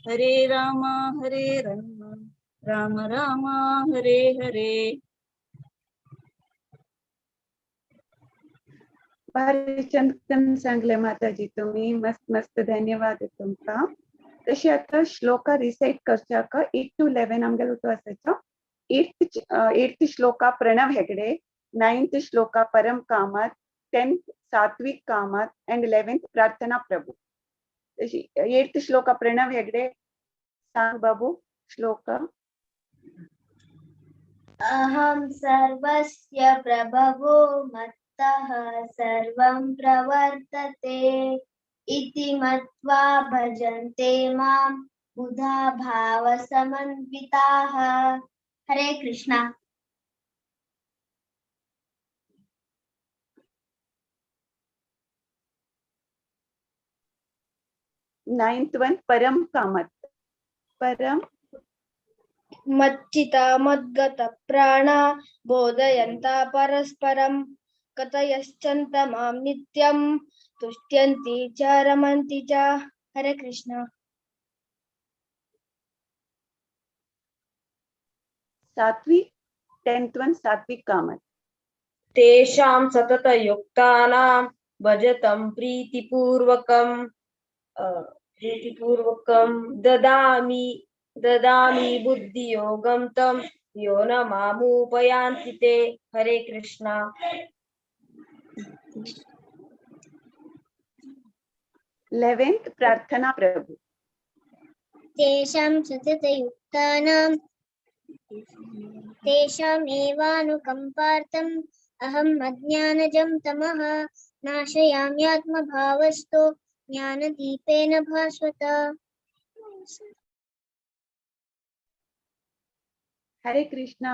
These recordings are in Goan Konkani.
हरे राम हरे राम राम राम हरे हरे। भारी चंद सांगले माताजी तुम्ही, मस्त मस्त धन्यवाद तुमका। तशी आता श्लोका रिसाइट करच्याक 8 to 11 आमगेलो तो आसाचो। 8th shloka Pranav Hegde, 9th shloka Param Kamat, 10th Satvik Kamat and 11th Prarthana Prabhu. तशी 8th shloka Pranav Hegde सांग बाबू श्लोका। अहं सर्वस्य प्रभवो मत्तः सर्वं प्रवर्तते इति मत्वा भजन्ते मां बुधा भावसमन्विताः। हरे कृष्णा। 9th one परम कामत। परम मच्चिता मद्गत प्राणा बोधयन्ता परस्परं कथयश्चन्त मां नित्यं तुष्ट्यन्ति च रमन्ति च। हरे कृष्णा। सात्विक 10th one सात्विक कामत। तेषां सततयुक्तानां भजतं प्रीतिपूर्वकं प्रीतिपूर्वकं ददामि ददामि बुद्धियोगं तं यो न मामुपयान्ति ते। हरे कृष्णा। 11th प्रार्थना प्रभु। तेषां सततयुक्तानां तेषामेवानुकम्पार्थम् अहम् अज्ञानजं तमः नाशयाम्यात्मभावस्तो ज्ञानदीपेन भास्वता। हरे कृष्णा।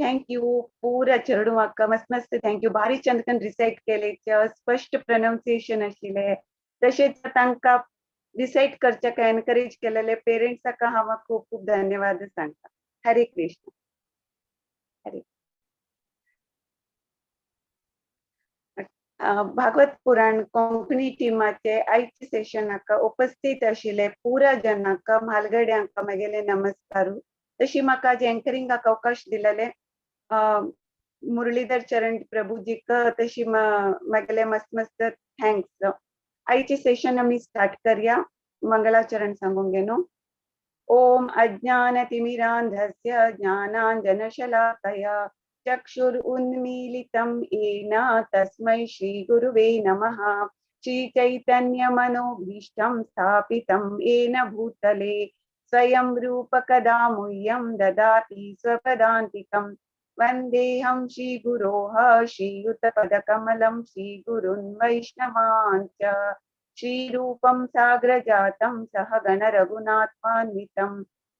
Thank you पूरा चेडवाक मस्त मस्त thank you. भारी चंदकन रिसाइट केले, स्पष्ट प्रोनाउन्सिएशन आशिल्ले, तशेंच तांकां रिसाइट करच्याक एनकरेज केलेले पेरेंट्साक हांव खूब खूब धन्यवाद सांगता। हरे कृष्ण। हरे। भागवत पुराण कोंकणी टीमाचे आयचे सेशनाक उपस्थित आशिल्ले पुरा जनांक म्हालगड्यांक म्हगेले नमस्कार। तशी म्हाका आज एंकरिंगाक अवकाश दिलेले मुरलीधर चरण प्रभुजीक तशी म्हगेले मस्त मस्त thanks. आयचे सेशन आमी स्टार्ट करया मंगलाचरण सांगूंक घेनो। ओम अज्ञानतिमिरांधस्य ज्ञानांजनशलाकया चक्षुरुन्मीलितं येन तस्मै श्री गुरुवे नमः। श्री चैतन्यमनोभीष्टं स्थापितं येन भूतले स्वयं रूप कदा मुह्यं ददाति स्वपदान्तिकं। वन्देऽहं श्रीगुरोः श्रीयुतपदकमलं श्रीगुरुन् वैष्णवान् च। श्रीरूपं साग्रजातं सह गणरघुनाथान्वितं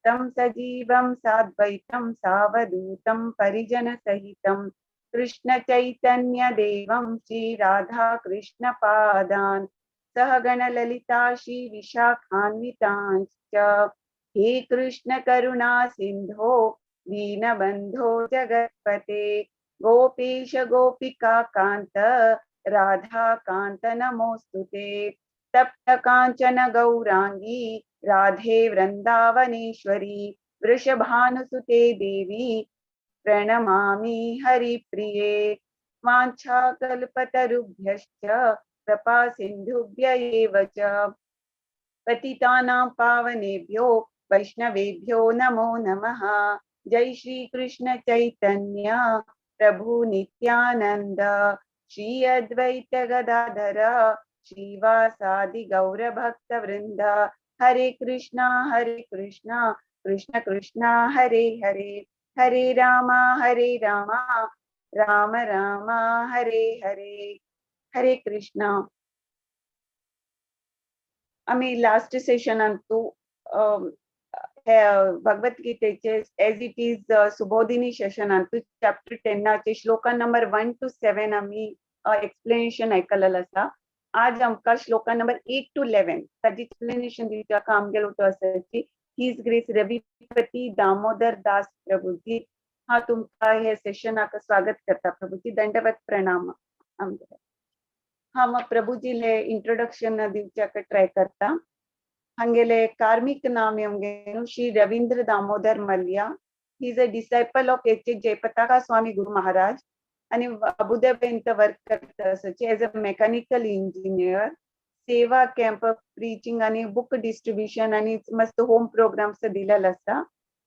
तं सजीवं साद्वैतं सावधूतं परिजनसहितं कृष्णचैतन्यदेवं श्रीराधाकृष्णपादान् सह गणललिता श्रीविशाखान्वितांश्च। हे कृष्ण करुणा सिन्धो दीनबन्धो जगत्पते गोपेश गोपिका कान्त राधाकान्त नमोऽस्तु ते। तप्त काञ्चन गौराङ्गी राधे वृन्दावनेश्वरी वृषभानुसुते देवी प्रणमामि हरिप्रिये। वाञ्छाकल्पतरुभ्यश्च कृपा सिन्धुभ्य एव च पतितानां पावनेभ्यो वैष्णवेभ्यो नमो नमः। जय श्री कृष्ण चैतन्य प्रभु नित्यानंद श्री अद्वैत गदाधर श्रीवासादि गौर भक्त वृंद। हरे कृष्णा कृष्ण कृष्णा हरे हरे, हरे रामा राम रामा हरे हरे। हरे कृष्णा। आमी लास्ट सेशनांतू भगवत गीतेचे एज it is Subodhini सेशनांतू चॅप्टर 10 श्लोका नंबर 1 to 7 आमी एक्सप्लेनेशन आयकलेलें आसा। आज आमकां श्लोका नंबर 8 to 11 ताजी एक्सप्लेनेशन दिवच्याक आमगेलो तो आसा his grace Ravipati Damodar Das Prabhuji. हा तुमकां हे सेशनाक स्वागत करता प्रभुजी। दंडवत प्रणाम आमगे। हा मग प्रभुजीले इंट्रोडक्शन दिवच्याक ट्राय करता। हांगेले कार्मिक नाम येवंगेनु Shri Ravindra Damodar Mallya. He is a disciple of H H Jayapataka Swami Guru Maharaj आणि अबुधाबींत वर्क करता आसाचे एज अ मेकॅनिकल इंजिनियर. सेवा कॅम्प, प्रीचिंग आणि बुक डिस्ट्रीब्युशन आणि मस्त होम प्रोग्राम्स दिलेला आसा.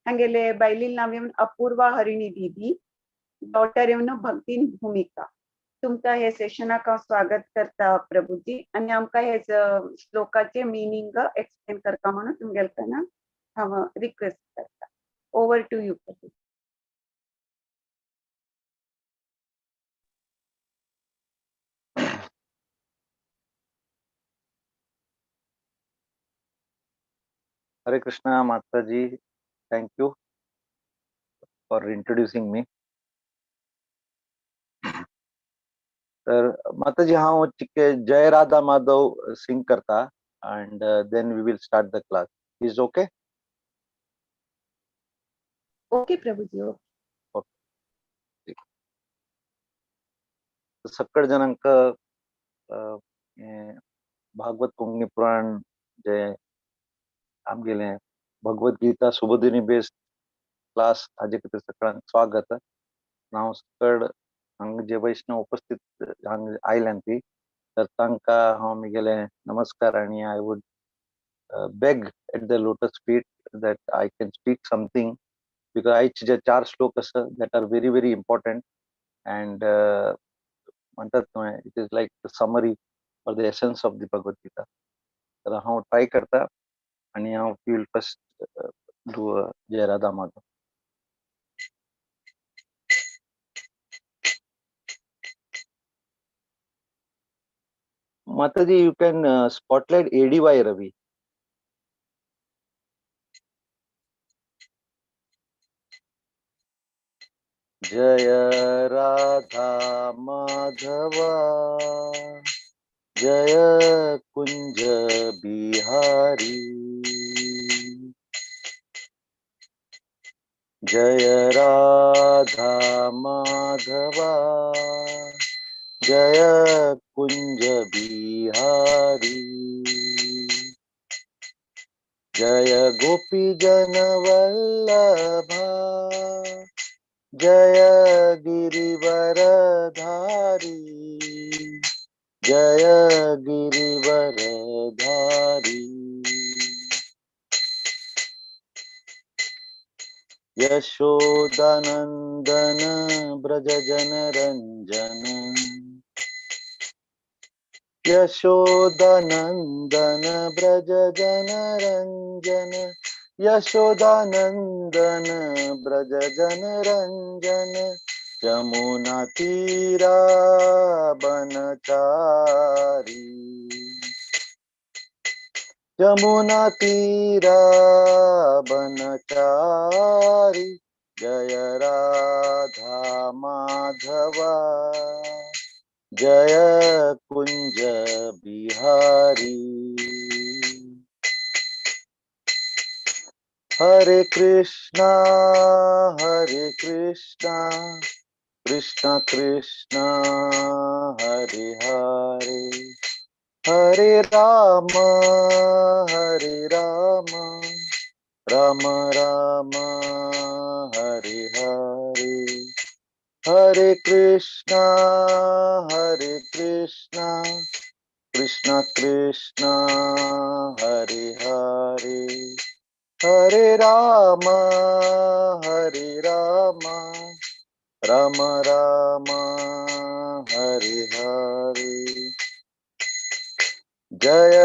हांगेले बायलील नाव येवन अपूर्वा हरिणी दीदी, डॉटर येवन भक्तीन भूमिका. तुमकां हे सेशनाक हांव स्वागत करता प्रभुजी आनी आमकां हे श्लोकाचे मिनींग एक्सप्लेन करता म्हणून तुमगेले हांव रिक्वेस्ट करता. Over to you Prabhu. Hare Krishna Mataji, thank you for introducing me. तर माताजी हांव चिके जय राधा माधव सिंग करता and then we will start the class. Is okay? Okay Prabhuji, okay. सकळ जणांक भागवत कोंकणी पुराण जे आमगेले भगवद्गीता सुबोधिनी बेस्ड क्लास हाजे खातीर सगळ्यांक स्वागत. हांव सकळ हांगा जे वैष्णव उपस्थित हांगा आयल्यान ती तर तांकां हांव म्हगेले नमस्कार आनी I would beg at the lotus feet that I can speak something because आयचे जे चार श्लोक आसा that are very very important and म्हणटात न्हय it is like the summary or the essence of the Bhagavad Gita. तर हांव ट्राय करता आणि हांव will first do Jai Radha Madhav. Mataji, you can spotlight ADY Ravi. Jai Radha Madhava, Jai Kunj Bihari, Jai Radha Madhava, Jai Kunj Bihari, Jai Gopi Jan Vallabha, Jai Girivaradhari, Jai Girivaradhari. Yashodanandan Braj Jan Ranjan, Yashodanandan Braj Jan Ranjan, Yashodanandan Braj Jan Ranjan, Jamuna तीरा बनचारी, जमुना तीरा बनचारी, जय राधा माधवा, जय कुंज बिहारी. हरे कृष्णा हरे कृष्णा कृष्णा कृष्णा हरे हरे, हरे राम राम राम हरे हरे, हरे कृष्णा कृष्णा कृष्णा हरे हरे, हरे राम राम राम हरे हरे. जय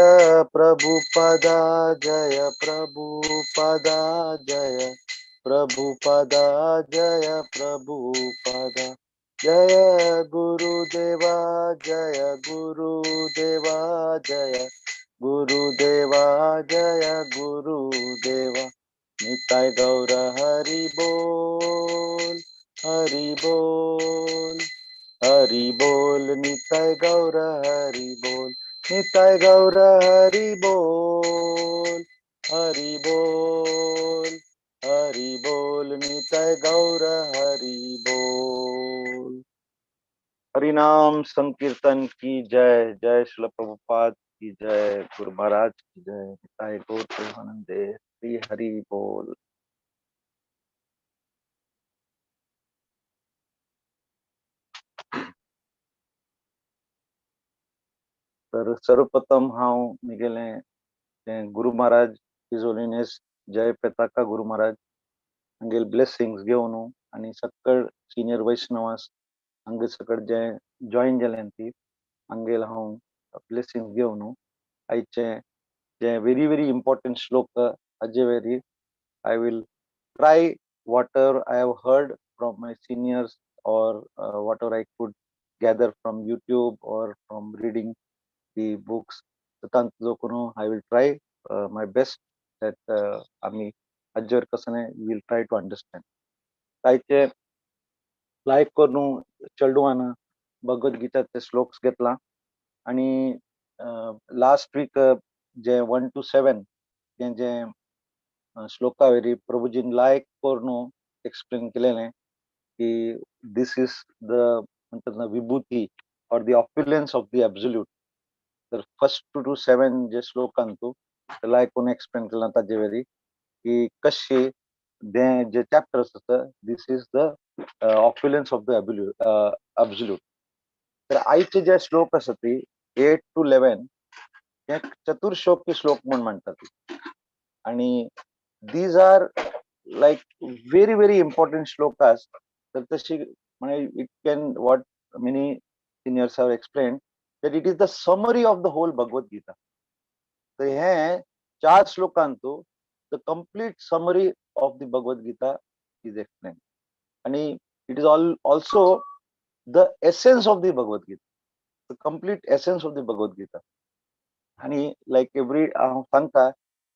प्रभुपदा जय प्रभुपदा जय प्रभुपदा जय प्रभुपदा, जय गुरुदेवा जय गुरुदेवा जय गुरुदेवा जय गुरुदेवा. निताय गौर हरि बोल हरि बोल हरि बोल, निताय गौर हरि बोल, निताय गौर हरि बोल हरि बोल हरि बोल, निताय गौर हरि बोल. हरिनाम संकीर्तन की जय. जय श्रील प्रभुपाद की जय, गुरु महाराज की जय, निताय गौर प्रेमानंदे, श्री हरि बोल। तर सर्वप्रथम हांव म्हगेलें तें गुरु महाराज his holiness जय पेताका गुरु महाराज हांगेले ब्लेसिंग्स घेवन आनी सकळ सिनियर वैष्णवास हांगे सकळ जे जॉईन जाल्यान ती हांगेल हांव ब्लेसिंग्स घेवन आयचे जे व्हेरी व्हेरी इम्पॉर्टंट श्लोक हाजे very I will try whatever I have heard from my seniors or whatever I could gather from YouTube or from reading the books. जो करून I will try my best that आमी हाजेर कसं will try to understand. आयचे लायक करून चेडवान भगवद गीताचे श्लोक्स घेतला आणि लास्ट वीक जे 1 to 7 ते जे श्लोका वरी प्रभुजीन लायक करून एक्सप्लेन केलेले की this is the म्हणतात ना विभूती or the opulence of the absolute. तर फर्स्ट 2 to 7 जे श्लोकांतू लायक करून एक्सप्लेन केला ताजे वरी की कशी जे चॅप्टर्स आसा this is the opulence of the absolute. तर आयचे जे श्लोक आसा ती 8 to 11 हे चतुर्श्लोकी श्लोक म्हूण म्हणटात आणि these are like very very important shlokas. तर तशी म्हणजे it can what many seniors have explain that it is the summary of the whole Bhagavad Gita. तर हे चार श्लोकांतू the complete summary of the Bhagavad Gita is explain आणि it is all also the essence of the Bhagavad Gita, the complete essence of the Bhagavad Gita. आणि लायक एव्हरी हांव सांगता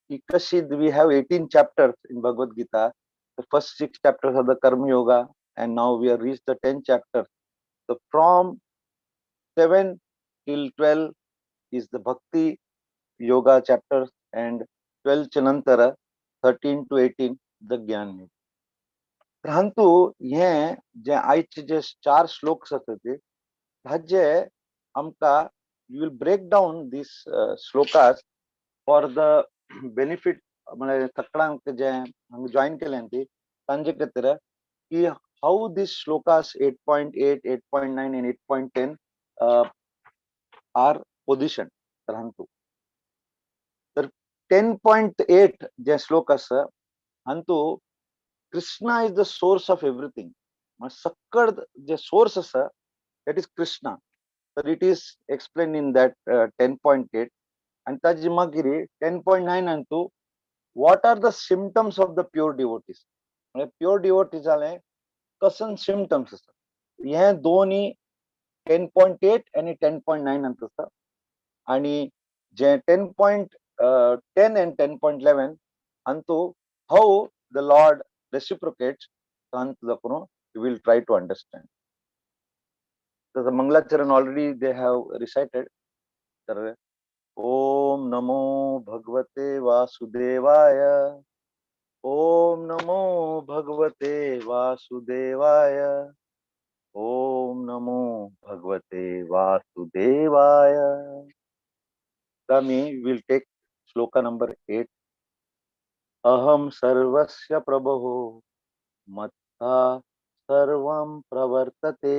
की कशी we have 18 chapters in Bhagavad Gita. The first 6 chapters are the Karma Yoga and now we are reach the 10 chapter. So from 7 till 12 is the Bhakti Yoga chapters and 12 चे नंतर 13 to 18 the Jnana Yoga. परंतु हे जे आयचे जे चार श्लोक आसा ते हाजे आमकां you will break down this shlokas for the benefit म्हळ्यार सगळ्यांक जे हांगा जॉईन केल्यान ती तांचे खातीर की how this shlokas 8.8, 8.9 and 8.10 are position. तर हांतू तर 10.8 जे श्लोक आसा हांतू Krishna is the source of everything. सक्कड J source आसा that is Krishna. तर it is explain in that 10.8. आणि ताजी मागीर 10.9 हांतू what are the symptoms of the pure devotees, म्हळ्यार प्युअर डिवोटीज जाले कसन सिमटम्स आसा. हे दोन्ही 10.8 आनी 10.9 हांतू आसा. आणि जे 10.10 and 10.11 हांतू how the Lord reciprocates हांतू दाखोवन you will try to understand. तर मंगलाचरण ऑलरेडी they have recited. तर ओम नमो भगवते वासुदेवाय, ओम नमो भगवते वासुदेवाय, ओम नमो भगवते वासुदेवाय. आमी will take shloka number 8. अहं सर्वस्य प्रभुः मत्तः सर्वं प्रवर्तते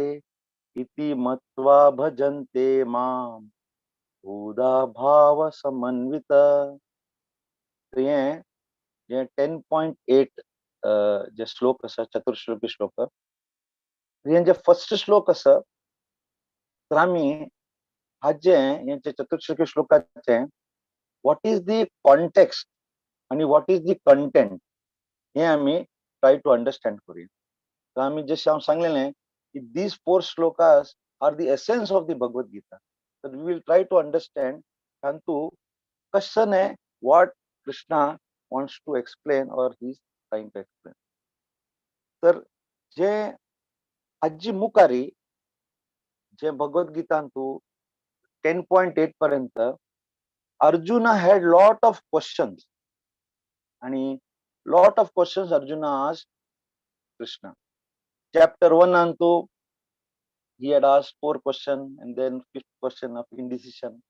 इति मत्वा भजन्ते मां भूदा भाव समन्वित. हें जे 10.8 जे श्लोक आसा चतुर्श्लोकी श्लोक, हें जे फर्स्ट श्लोक आसा तर आमी हाजे हे चतुर्श्लोकी श्लोकाचे what is the context आनी what is the content हे आमी ट्राय टू अंडरस्टँड करूया. तर आमी जशें हांव सांगलेलें की these 4 shlokas are the essence of the Bhagavad Gita. तर we will try to understand तांतू Kishan what Krishna wants to explain or he is trying to explain. तर जे आजी मुखारी जे भगवद गीतांतू 10.8 पर्यंत Arjuna had lot of questions आणि lot of questions Arjuna asked Krishna. Chapter 1 Antu he had asked 4 questions and then 5th question of indecision.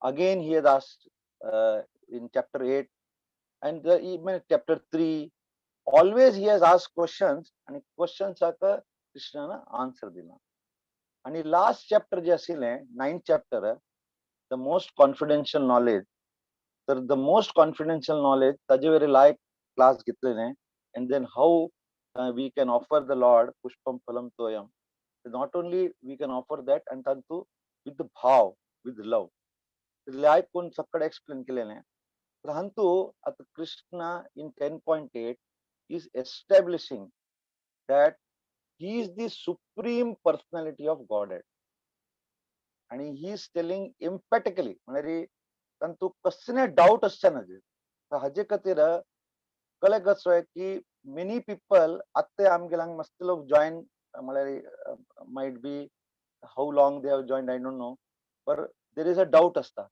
Again he has asked in chapter 8 and even chapter 3. Always he has asked questions आणि क्वेश्चन्साक कृष्णान आन्सर दिला. आणि लास्ट चॅप्टर जे आशिल्लें, ninth chapter, the most confidential knowledge. तर the most confidential knowledge ताजे वयर लायक क्लास घेतलेले, and then how we can offer the Lord पुष्पम फलम तोयम. Not only we can offer that, and तातूंत विथ भाव, विथ लव, लायक कोण सगळें एक्सप्लेन केलेलें. तर हांतू आतां Krishna in 10.8 is establishing that he is the supreme personality of Godhead. आणि he is telling emphatically, म्हळ्यार तांतू कसले डावट आसचे ना. तर हाजे खातीर कळ्ळें कसो की मेनी पिपल आत्तां आमगेले हांगा मस्त लोक जॉयन, म्हळ्यार might be how long they have joined, I don't know, per there is a doubt आसता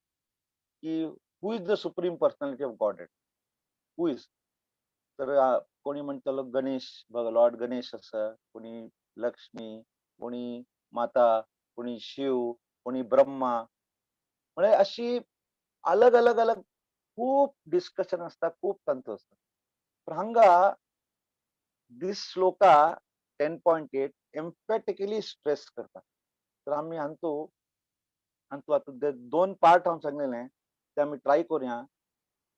की who is the supreme personality of Godhead, who is. तर कोणी म्हणटलो गणेश, लॉर्ड गणेश आसा, कोणी लक्ष्मी, कोणी माता, कोणी शिव, कोणी ब्रह्मा. म्हळ्यार अशी अलग अलग अलग खूब डिस्कशन आसता, खूब तांचो आसता. पण हांगा this shloka 10.8 emphatically stress करता. तर आमी हांतू हांतू आतां दोन पार्ट हांव सांगलेले ते आमी ट्राय करुया.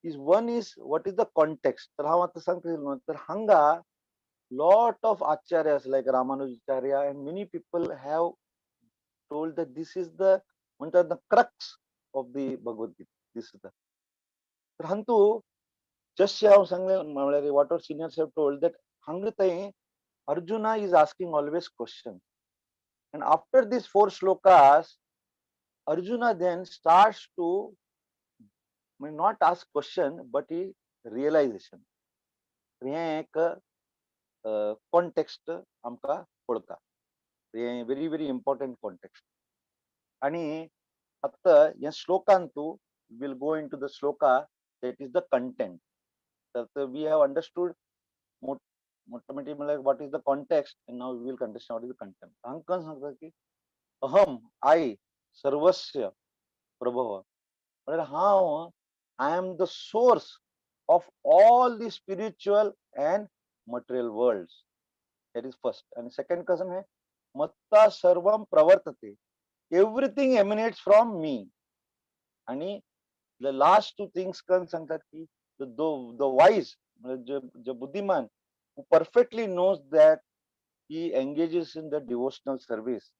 Is one is what is the context. तर हांव आतां सांगता, तर हांगा lot of acharyas like Ramanujacharya and many people have told that this is the म्हणतात the crux of the Bhagavad Gita. This is the. तर हांतू जशें हांव सांगलें, म्हळ्यार what our seniors have told that हांगा थंय Arjuna is asking always question, and after this four shlokas Arjuna then starts to not ask question but he realization. हें एक कॉन्टेक्स्ट आमकां पळता, हें व्हेरी व्हेरी इम्पॉर्टंट कॉन्टेक्स्ट. आणि आतां ह्या श्लोकांतू will go into the shloka, that is the content. तर we have understood मोठमोठी म्हळ्यार what is the context, and now we will understand what is the content. हांकां सांगता की अहम I सर्वस्य प्रभव, म्हळ्यार हांव I am the source of all the spiritual and material worlds. That is first. And second question है मत्ता सर्वम प्रवर्तते, everything emanates from me. आणि the last two things कन सांगतात की the wise, जे बुद्धिमान, who perfectly knows that he engages in the devotional service.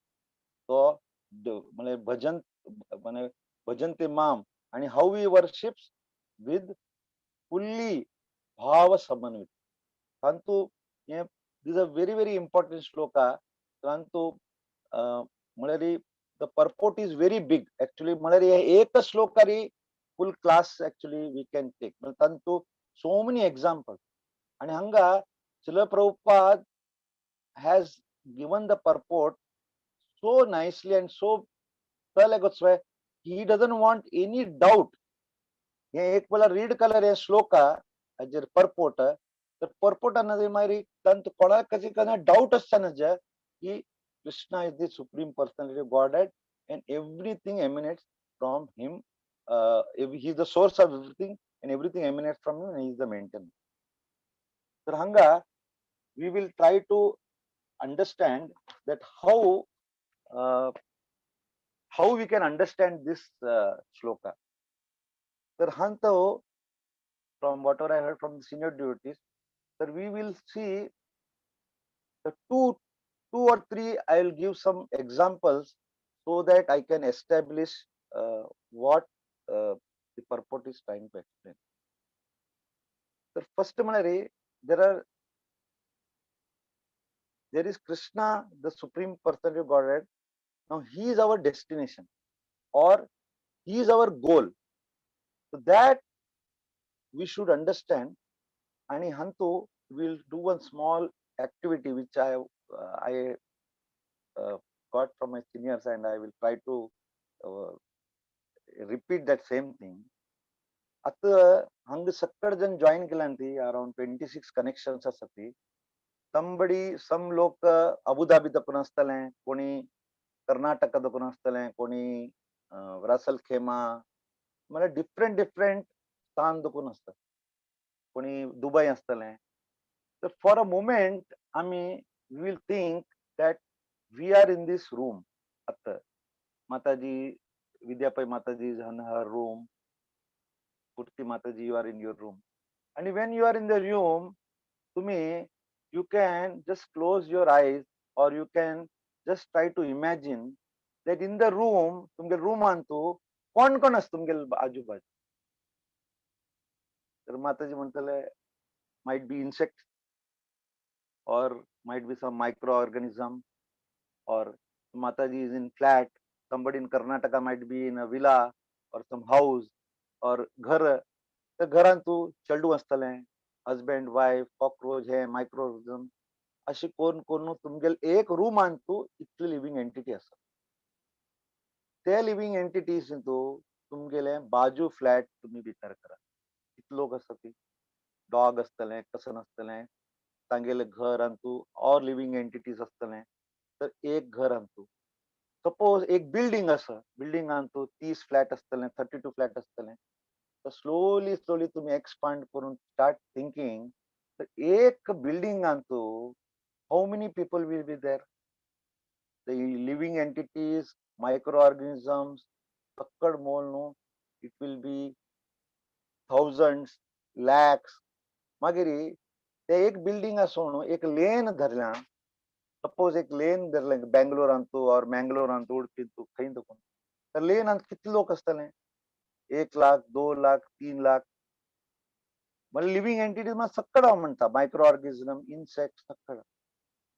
तो म्हणजे भजन, म्हणजे भजन ते माम, आणि how he worships with fully भाव समन्वित. तांतू हे this a very very important shloka. तांतू म्हळ्यार the purport is very big actually. म्हळ्यार हे एक श्लोकारी full class actually we can take. तांतू so many example. आणि हांगा Srila Prabhupada has given the purport so nicely and so कळ्ळें, he doesn't want any doubt. हे एक वेळा रीड केल्यार हे श्लोका हाजेर परपोर्ट, तर परपोर्टान मागीर तांतू कोणाक कशी केन्ना डावट आसता ना की Krishna is the supreme personality of Godhead and everything emanates from him. He is the source of everything and everything emanates from him and he is the maintainer. तर हांगा we will try to understand that how we can understand this shloka. तर हांतो from whatever I heard from the senior devotees, that we will see the two or three. I will give some examples so that I can establish what the purport is trying to explain. So first, there is Krishna, the Supreme Personality of Godhead. Now he is our destination, or he is our goal. So that we should understand. And hantu will do one small activity which I got from my seniors, and I will try to repeat that same thing. आता हंग सत्तर जण जॉईन केल्यान ती अराउंड 26 कनेक्शन्स आसा ती. समबडी सम लोक अबुधाबी दकून आसतले, कोणी कर्नाटका दकून आसतले, कोणी रासल खेमा, म्हळ्यार डिफरंट डिफरंट स्थान देखून आसता. कोणी दुबय आसतलें. तर फॉर अ मुमेंट आमी will think that we are in this room. आतां Mataji, Vidyapai Mataji is in her room, Purti Mataji, you are in your room. आणि when you are in the room, तुम्ही you can just close your eyes or you can just try to imagine that in the room, तुमगे रुमान तूं कोण कोण आसा तुमगे आजू बाजू. तर माताजी म्हणटले might be insect or might be some microorganism, or Mataji is in flat, somebody in Karnataka might be in a villa or some house or घर. तर घरान तूं चेडूं आसतलें, हजबंड वायफ, कॉक्रोच, हे मायक्रो ऑर्गनिजम, अशें करून करून तुमगेले एक रुमान तूं इतली लिवींग एंटिटी आसा. ते लिवींग एंटिटीज तूं तुमगेले बाजू फ्लॅट तुमी विचार करा कितले लोक आसा ती, डॉग आसतलें, कसन आसतलें, तांगेले घर तूं ऑर लिवींग एंटिटीज आसतलें. तर एक घर तूं सपोज एक बिल्डींग आसा, बिल्डिंगान तूं 30 फ्लॅट आसतलें, 32 फ्लॅट आसतलें. तर स्लोली स्लोली तुमी एक्सपांड करून स्टार्ट थिंकींग, तर एक बिल्डिंगान तूं how many people will be there? The living entities, micro organisms तक्कड मोल न्हू, it will be thousands, lakhs. मागीर ते एक बिल्डींग आसून न्हू, एक लेन धरल्या, सपोज एक लेन धरलें बेंगलोरांत तूं ऑर मँगलोरांत तूं, उडपींत तूं, खंय तूं, तर लेनांत कितले लोक आसतले? 1 लाख, 2 लाख, 3 लाख. म्हणजे लिव्हिंग एंटिटीज मात सक्कड हांव म्हणटा, मायक्रो ऑर्गनिजम, इन्सेक्ट सक्कड.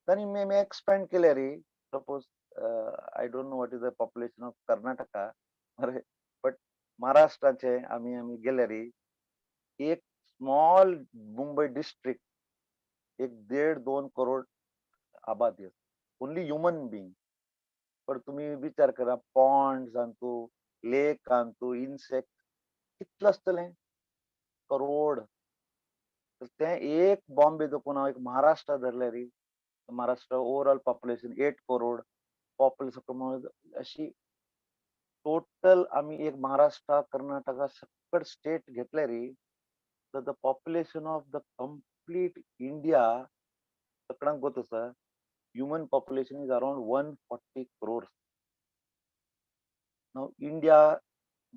तांणी मी एक्सपेंड केले रे. Suppose I don't know what is the population of Karnataka, but महाराष्ट्राचे आमी आमी गेले रे, एक स्मॉल मुंबय डिस्ट्रिक्ट एक 1.5-2 करोड आबादी आसा, ओनली ह्युमन बीइंग. पण तुमी विचार करा, पॉन्ड्स अंतू, लेक अंतू, इन्सेक्ट कितलें आसतलें? करोड. तर तें एक बॉम्बे देखून हांव एक महाराष्ट्र धरलें रे, Maharashtra overall population 8 crore population. अशी टोटल आमी एक महाराष्ट्र, कर्नाटका सकट स्टेट घेतले रे, तर the population of the complete India सगळ्यांक गोत आसा, human population is around 140 crores. Now India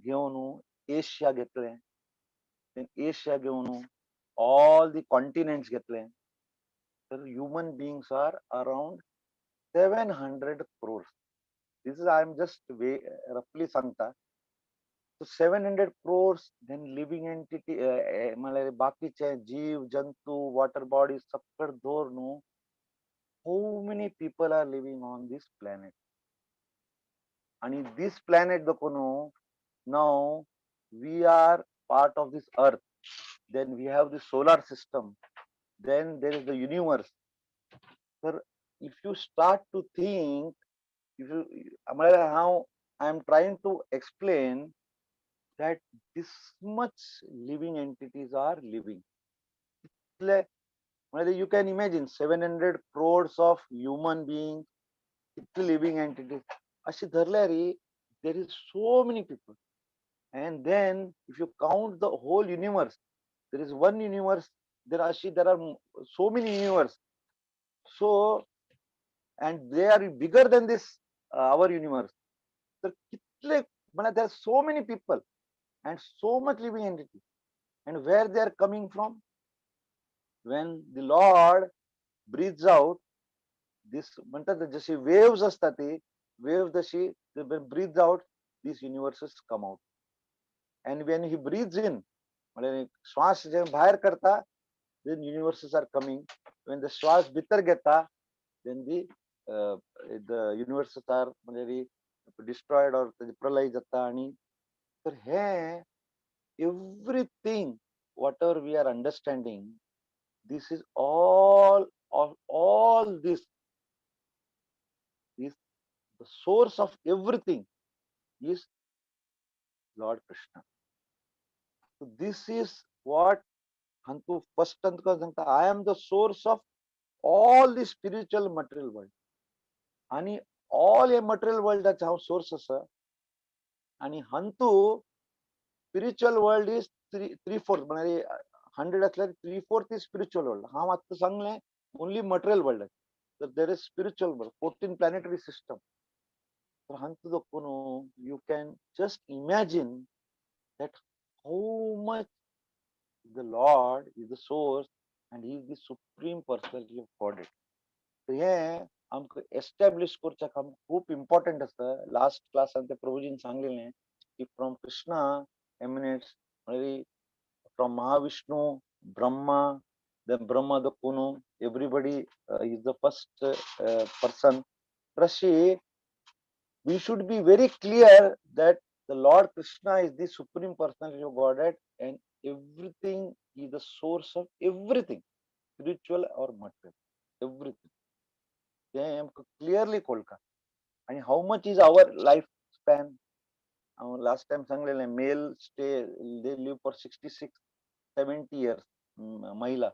घेवन एशिया घेतले, एशिया घेवन ऑल the continents घेतले, तर human beings are around 700 crores. This is I am just way रफली सांगता. So 700 crores, then living entity म्हळ्यार बाकीचे जीव जंतू, वॉटर बॉडीज सकट दवर न्हू, how many people are living on this planet? आणि this planet देखून now we are part of this earth, then we have the solar system, then there is the universe. तर if you start to think, if you म्हळ्यार हांव I am trying to explain that this much living entities are living. इतले म्हणजे you can imagine 700 crores of human being, इतले लिव्हिंग एंटिटीज अशी धरल्यार there is so many people. And then if you count the whole universe, there is one universe, there are so many universe. So and they are bigger than this our universe. तर कितले म्हळ्यार there are so many people and so much living entity. And where they are coming from? When the Lord breathes out this, म्हणतात जशी वेव्स असतात ती वेव जशी breathes out, these universes come out. And when he breathes in, म्हणजे श्वास जे भायर करता, then universes are coming. When the श्वास भितर घेता, then the universes are म्हणजे destroyed or प्रलय जाता. आणि तर हे everything whatever we are understanding, this is all of all this is the source of everything is Lord Krishna. So this is what Hantu first सांगता, I am the source of all the spiritual material world. आणि ऑल हे मटेरियल वर्ल्डाचो हांव सोर्स आसा. आणि हंतू Spiritual world is three fourth, म्हळ्यार 100 असल्यार 3/4 is spiritual world. हांव आत्तां सांगलें ओनली मटेरियल वर्ल्ड, तर there is spiritual world, 14 planetary system. तर हांगा दाखोवन you can just imagine that how much the Lord is the source and he is the supreme personality of Godhead. तर हें आमकां एस्टॅब्लिश करच्याक आमकां खूब इम्पॉर्टंट आसा. लास्ट क्लासान ते प्रभुजीन सांगलेलें की फ्रॉम कृष्णा एमिनेट्स, म्हळ्यार from Mahavishnu, Brahma, then Brahma दाखोवन everybody is the first person. तर अशी we should be very clear that the Lord Krishna is the supreme personality of Godhead and everything is the source of everything, spiritual or material, everything. तें आमकां क्लियरली कळटा. आनी how much is our life span? हांव लास्ट टायम सांगलेलें, male stay they live for 66-70 years, महिला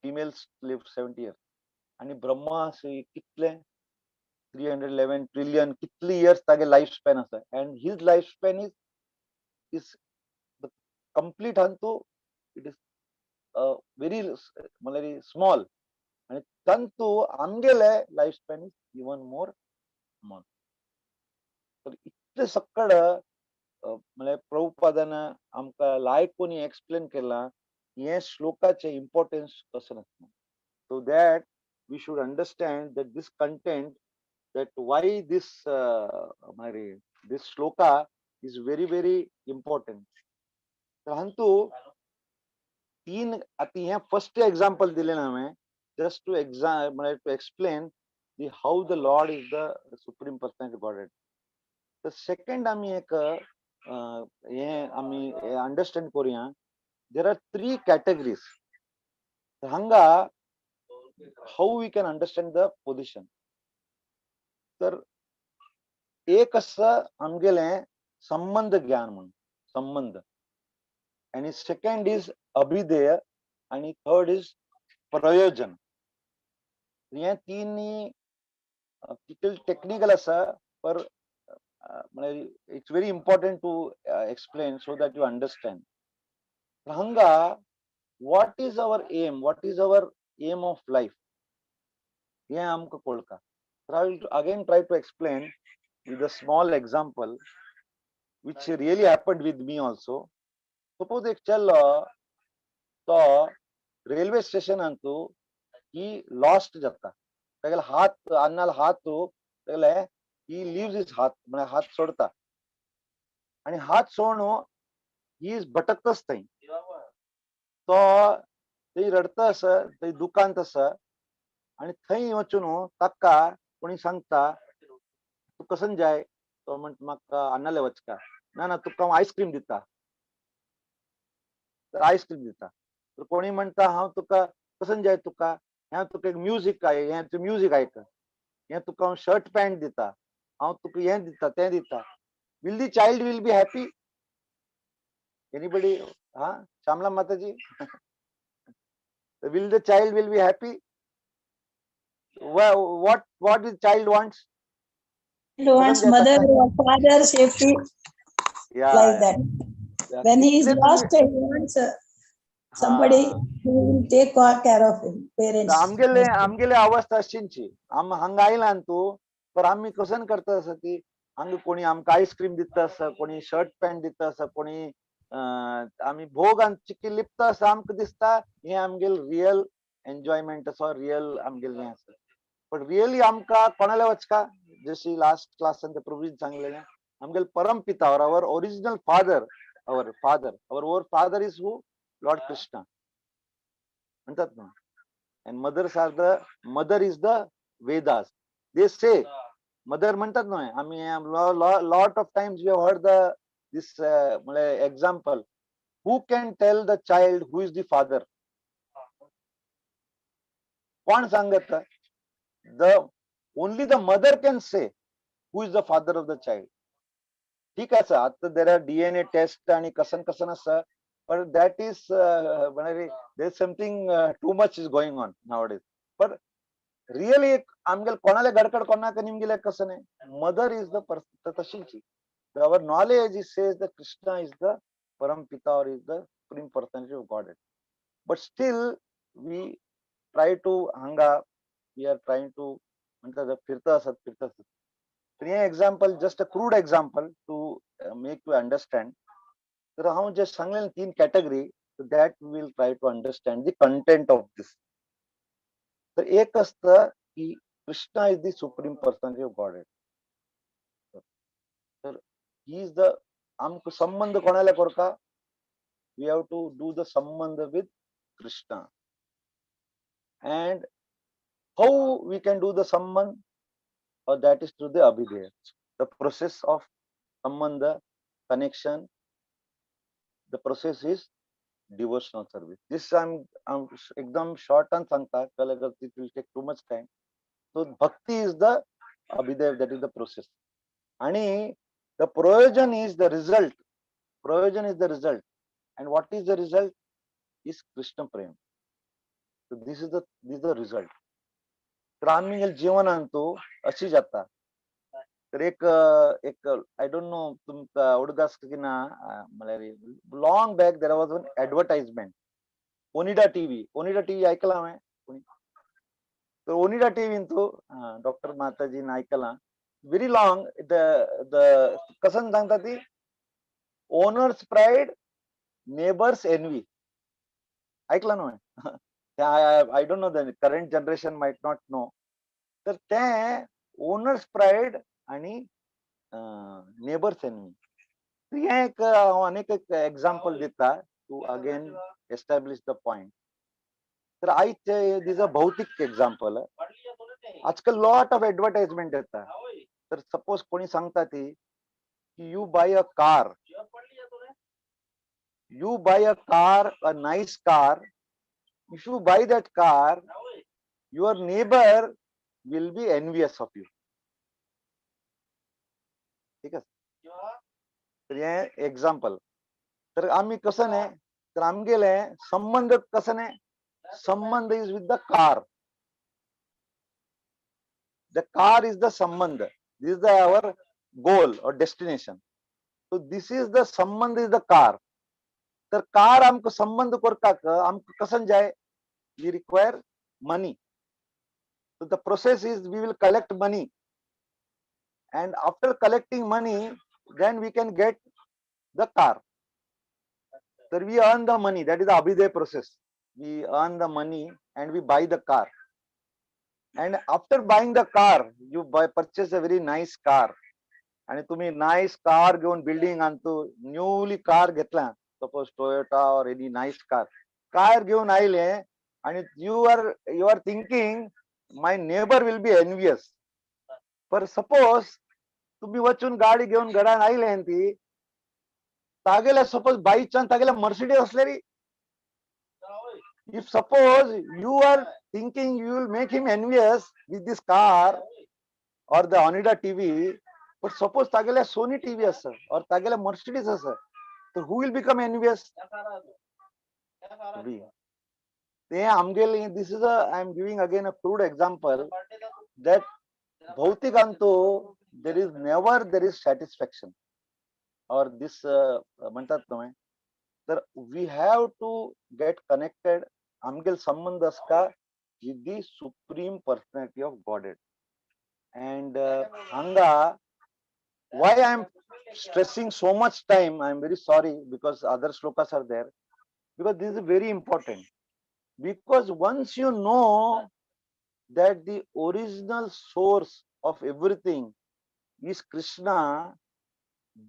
females live 70 years. आनी ब्रह्मा कितले 311 ट्रिलियन कितली इयर्स तागे लायफ स्पॅन आसा. And his life span is the complete हांतू it is very म्हळ्यार स्मॉल. आनी तांतू आमगेले life span is even more small. तर इतले सकड म्हळ्यार प्रभुपादान आमकां लायक कोणी एक्सप्लेन केलां हे श्लोकाचें इम्पॉर्टन्स कसो आसता. So that we should understand that this content, that why this this shloka is very very important. तर हांतू तीन आतां हें फर्स्ट एग्जाम्पल दिलें ना हांवें, जस्ट टू एक्झाम म्हळ्यार to explain the how the Lord is the supreme personality Godhead. तर सेकंड आमी एक हें आमी अंडरस्टँड करुया, there are three categories. हांगा how we can understand the position. तर एक आसा आमगेलें संबंध ज्ञान म्हणून, संबंध, आनी सेकंड is अभिधेय, आनी थर्ड is प्रयोजन. हे तिन्ही तितले टेक्निकल आसा, पर म्हळ्यार it's very important to explain so that you understand. हांगा what is our aim, what is our aim of life हें आमकां कळटा. तर I will again try to explain with a small example which really happened with me also. Suppose एक चेलो तो रेल्वे स्टेशनांतू ही लॉस्ट जाता, तागेलो हात अन्नाल हात तागेले he leaves his हात, म्हळ्यार हात सोडता आनी हात सोडून he is भटकताच थंय. तो थंय रडता आसा, थंय दुकांत आसा आनी थंय वचून ताका कोणी सांगता तूं कसन जाय, तो म्हणटा म्हाका अन्नाले वचका, ना ना तुका हांव आयस्क्रीम दिता, तर आयस्क्रीम दिता. तर कोणी म्हणटा हांव तुका कसन जाय, तुका हें तुका एक म्युजीक हें तूं म्युजीक आयक, हें तुका हांव शर्ट पॅन्ट दिता, हांव तुका हें दिता तें दिता. Will the child will be happy? Anybody? हा Shyamala Mataji, will the child will be happy? What the child wants? He wants mother or father safety. Yeah, like that. Yeah. When he is lost, he wants somebody who will take care of him, parents. आमगेले आमगेले अवस्था अशींची, आम हांगा आयला तूं, पर आमी कसन करता आसा ती, हांगा कोणी आमकां आयस्क्रीम दिता आसा, कोणी शर्ट पॅन्ट दिता आसा, कोणी आमी भोग चिकी लिपता आसा, आमकां दिसता हें आमगेले रियल एन्जॉयमेंट आसा, रियल आमगेलें हें आसा. पण रियली आमकां कोणाले वचका, जशी लास्ट क्लासान प्रभुजीन सांगलेलें, आमगेले परमपिता or our original father, our father, our or father is who? Lord Krishna म्हणतात ना. And mothers are the, mother is the Vedas, they say. Mother म्हणतात न्हय आमी, lot of times we have heard the this म्हळ्यार example, who can tell the child who is the father? कोण सांगत? The only the mother can say who is the father of the child. ठीक आसा, आतां there are DNA test आनी कसन कसन आसा, but that is म्हळ्यार there is something too much is going on nowadays. But really आमगेले कोणाले गडकड कोणाक निमगेले कसं न्हय, mother is the person. तशीच our knowledge is says the Krishna is the Param Pita or is the Supreme Personality of Godhead. But still we try to hanga, we are trying to म्हणटा फिरता आसत फिरता आसत. तर हें example just a crude example to make you understand. तर हांव जे सांगलें तीन category, that will try to understand the content of this. तर एक असतं की Krishna is the Supreme Personality of Godhead. तर he is the आमकां संबंध कोणाले करता, we have to do the sambandh with Krishna. And how we can do the sambandh, or that is through the abhidheya, the process of sambandha connection. The process is devotional service. This I'm एकदम short and सांगता, it will take too much time. So bhakti is the abhidheya, that is the process. And the prayojan is the result. Prayojan is the result. And what is the result? Is Krishna Prem. So this is the result. तर आमी जीवनांतु अशी जाता. तर एक एक I don't know तुमकां उडगास की ना, म्हळ्यार long back there was one advertisement, Onida TV. Onida TV आयकलां हांवें? तर ओनिडा टीव्हीन तूं डॉक्टर माताजीन आयकलां, व्हेरी लॉंग the कसन सांगता ती, ओनर्स प्रायड नेबर्स एनवी. आयकलां न्हू? I don't know, the current generation might not know. तर ते ओनर्स प्रायड आणि नेबर्स एनवी, हें एक हांव आनीक एक एग्जाम्पल दिता to again establish the point. तर आयज these a भौतीक एग्जाम्पल. आजकाल लॉट ऑफ एडवर्टायजमेंट येता. तर सपोज कोणी सांगता ती की you buy a car, you buy a car, a nice car. If you buy that car, your neighbor will be envious of you. ठीक आहे, तर हे एक्झाम्पल. तर आम्ही कसं नाही, तर आमगेले संबंध कसं नाही, संबंध is with the car. The car is the sambandh. This is the our goal or destination. So this is the sambandh is the car. तर कार आमकां संबंध करपाक आमकां कसन जाय, we require money. So the process is we will collect money, and after collecting money then we can get the car. तर we earn the money, that is the abhidheya process. We earn the money and we buy the car, and after buying the car you buy purchase a very nice car. आणि तुम्ही नायस कार घेऊन बिल्डिंग आणतो, न्यूली कार घेतला, suppose Toyota or any nice car, car घेऊन आयले आणि you are thinking my neighbour will be envious. Per suppose तुम्ही वचून गाडी घेऊन घरान आयले ती तागेल्या सपोज बाय चान्स तागेल्या मर्सिडीज असलेली, if suppose you are thinking you will make him envious with this car or the Onida TV, but suppose तागेल्या Sony TV आसा or तागेल्या मर्सिडीज आसा, तर who will become envious? ते आमगेले, this is a, I am giving again a crude example that भौतिकांतो there is never there is satisfaction or this म्हणतात न्हय. तर we have to get connected. आमगेल संबंध आसता with the Supreme Personality of Godhead. And hanga why I am stressing so much time, I am very sorry, because other shlokas are there, because this is very important. Because once you know that the original source of everything is Krishna,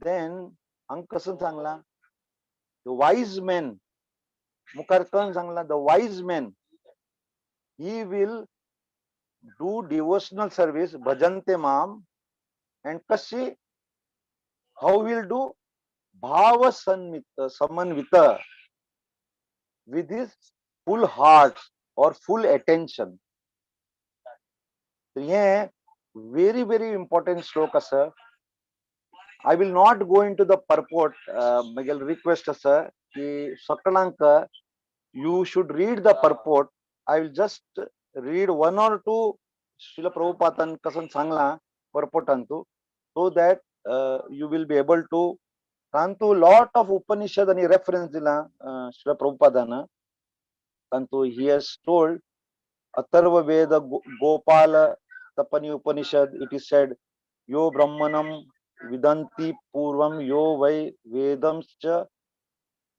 then हांगा कसं सांगला, the wise man, मुखार कन सांगला, the wise man, he will do devotional service, bhajante mam, and kashi, how will do? Bhava samanvita, with his full heart or full attention. हे very very important श्लोक आसा. I will not go into the purport. म्हगेलो request आसा की सगळ्यांक you should read the purport. I will just read one or two Srila प्रभुपादान कसन सांगला पर्पोर्टांतु, so that you will be able to तांतू लॉट ऑफ उपनिषद आनी रेफरन्स दिला Shri प्रभुपादान. तांतू he has told Atharva Veda Gopal Tapani Upanishad, it is said यो ब्रह्मणम विदंती पूर्वम यो वै वेदंश्च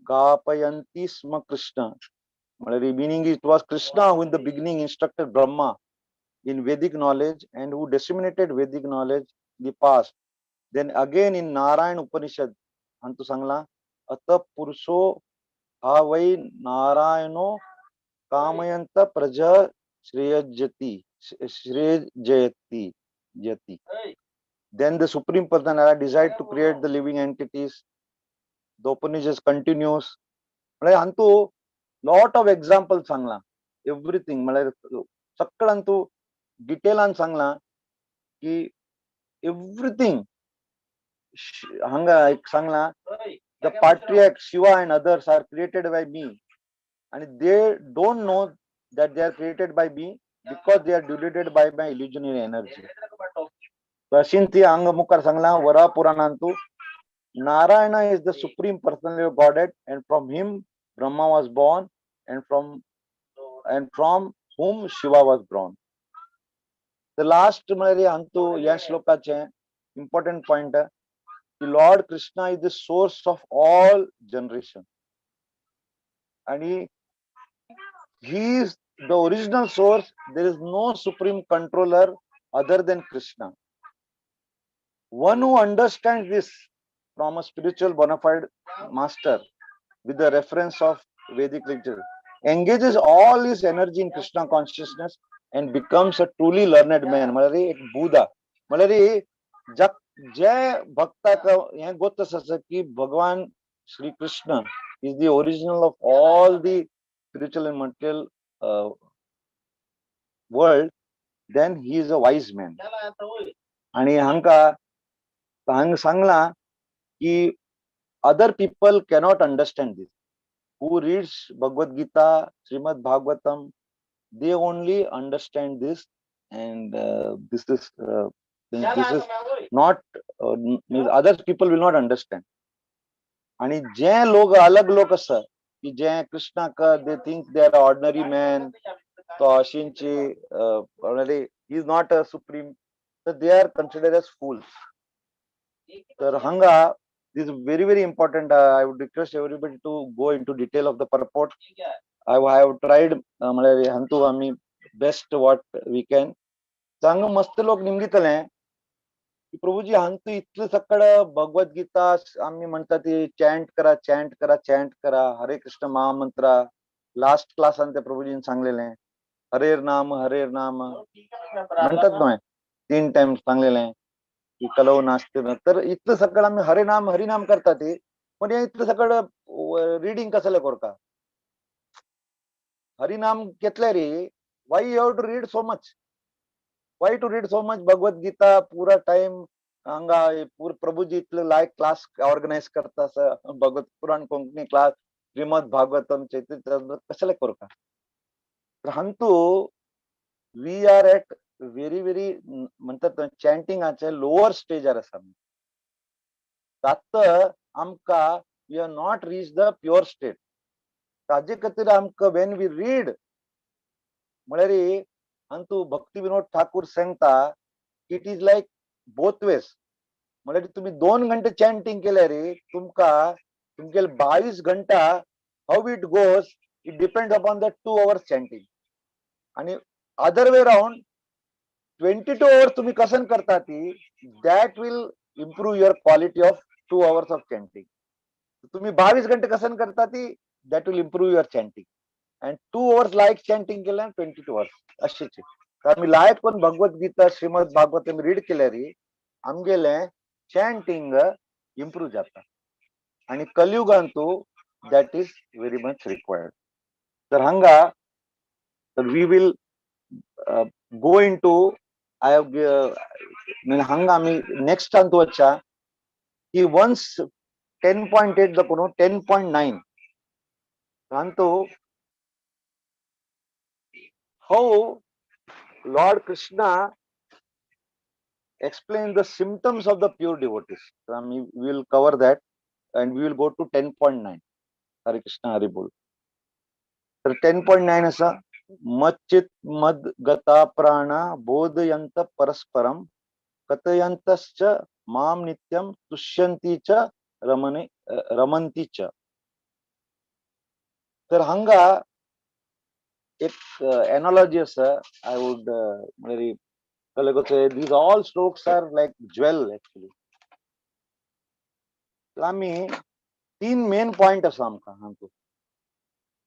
गापयंती स्म कृष्ण. म्हळ्यार meaning it was Krishna who in the beginning instructed Brahma in Vedic knowledge and who disseminated Vedic knowledge in the past. Then again in Narayan Upanishad, अंतु सांगला अत पुरुषो हा वै नारायणो कामयंत प्रजा श्रेयजती श्रेयजयती जयती. Then the Supreme Personality desired to create the living entities. The Upanishad continues. म्हळ्यार हांतू lot of example सांगला, एव्हरीथिंग म्हळ्यार सगळं हांतू डिटेलान सांगला की एव्हरीथिंग. हांगा एक सांगला, the patriarch Shiva and others are created by me आणि they don't know that they are created by me because they are deluded by my illusionary energy. अशीन ती हांगा मुखार सांगला वरा पुराणांतू, Narayana is the supreme personality of Godhead and from him Brahma was born and from whom Shiva was born. The last म्हळ्यार हांतू ह्या श्लोकाचे इम्पॉर्टंट पॉइंट की Lord Krishna is the source of all generation आणि he is the original source. There is no supreme controller other than Krishna. One who understands this from a spiritual bona fide master with the reference of Vedic literature engages all his energy in Krishna consciousness and becomes a truly learned man. म्हळ्यार एक बुधा, म्हळ्यार जे भक्ताक हें गोत आसा की भगवान Shri Krishna is the original of all the spiritual and material world, then he is a wise man. आणि हांका हांगा सांगला की other people cannot understand this. Who reads Bhagavad Gita, Srimad Bhagavatam, they only understand this, and this is not other people will not understand. आणि जे लोक अलग लोक आसा की जे कृष्णाक they think they are ordinary man, तो अशींची he is not a supreme, तर they are considered as fools. तर हांगा this is very very important. I would request everybody to go into detail of the purport. I have tried म्हळ्यार हांतू आमी बेस्ट what we can. हांगा मस्त लोक निमगितले की प्रभुजी हांतू इतले सगळं भगवद गीता आमी म्हणटा ती चॅन्ट करा चॅन्ट करा चॅन्ट करा, हरे कृष्ण महामंत्रा लास्ट क्लासान ते प्रभुजीन सांगलेले हरेर नाम हरेर नाम म्हणतात न्हय, 3 टायम्स सांगलेले की कलव नाचते. तर इतलं सगळं आम्ही हरिनाम हरिनाम करतात ते, पण हे इतलं सगळं रिडींग कसले करता? हरिनाम घेतले रे, why you have to read so much, why to read so much Bhagavad Gita पुरा टाइम हांगा प्रभुजी इतलं लायक क्लास ऑर्गनायज करता, भगवत पुराण कोंकणी क्लास श्रीमद भागवतम चैतन्य कसले करता? तर हांतू we are at very very म्हणतात चॅन्टिंगाचे लोअर स्टेजार आसा. आतां आमकां we are not reach the pure state. ताजे खातीर आमकां when we read म्हळ्यार हांतू भक्ती विनोद ठाकूर सांगता it is like both ways. म्हळ्यार तुमी 2 घंटे चॅन्टिंग केल्यार तुमकां तुमगेले 22 घंटा how it goes it depends upon the 2 hours chanting. आणि अदर वे राउंड 22 hours तुम्ही कसन करता ती that will improve your quality of 2 hours of chanting. तुम्ही 22 घंटे कसन करता ती that will improve your chanting. And 2 hours like chanting केल्यान 22 hours अशेच. तर आमी लायक पण भगवद गीता श्रीमद भागवत रीड केल्यार आमगेले चॅन्टिंग इम्प्रूव जाता. आणि कलियुगांतू that is very much required. तर हांगा तर we will go into I have हांगा आमी नेक्स्ट हातूंत वच्चा की वन्स 10.8 दाखोवन 10.9 हातूंत how Lord Krishna explain the symptoms of the pure devotees. We will cover that And we will go to 10.9. Hare Krishna Hari बोल. तर 10.9 आसा मच्चित मद गता प्राणा बोधयंत परस्परम कथयंतश्च माम नित्यम तुष्यंती च रमणे रमंती च. तर हांगा एक एनॉलॉजी आसा. I would म्हळ्यार these all shlokas are like jewel actually. आमी तीन मेन पॉइंट आसा आमकां हातूंत.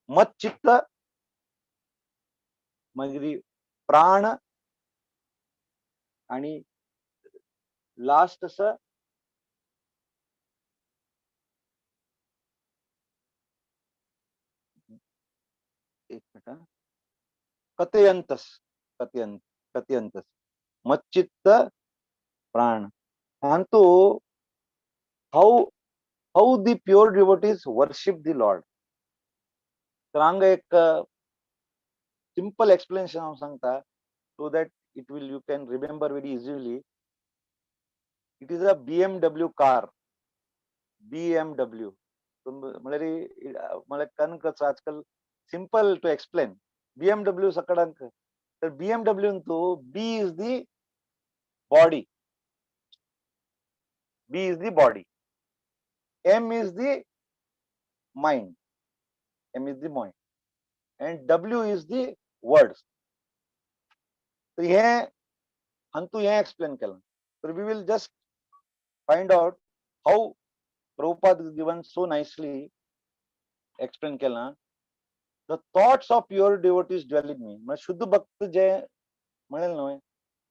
मच्चित्त, मागीर प्राण आणि लास्ट आसा एक मिनिट, कथयंतस कथयंत कथयंतस मच्चित्त प्राण. हांतू how the pure devotees worship the Lord. तर हांगा एक सिंपल एक्सप्लेनेशन हांव सांगता so that it will you can remember very easily. It is a BMW car. BMW म्हळ्यार म्हळ्यार कनकच आजकाल सिंपल टू एक्सप्लेन. BMW सगळ्यांक. तर BMW तू B is the body, B is the body, M is the mind, M is the mind, and W is the words. तर हे हांतू हे एक्सप्लेन केलां. तर we will just find out how Prabhupada given so nicely explain केलां. The thoughts of pure devotees dwell in me. म्हळ्यार शुद्ध भक्त जे म्हणेल न्हय,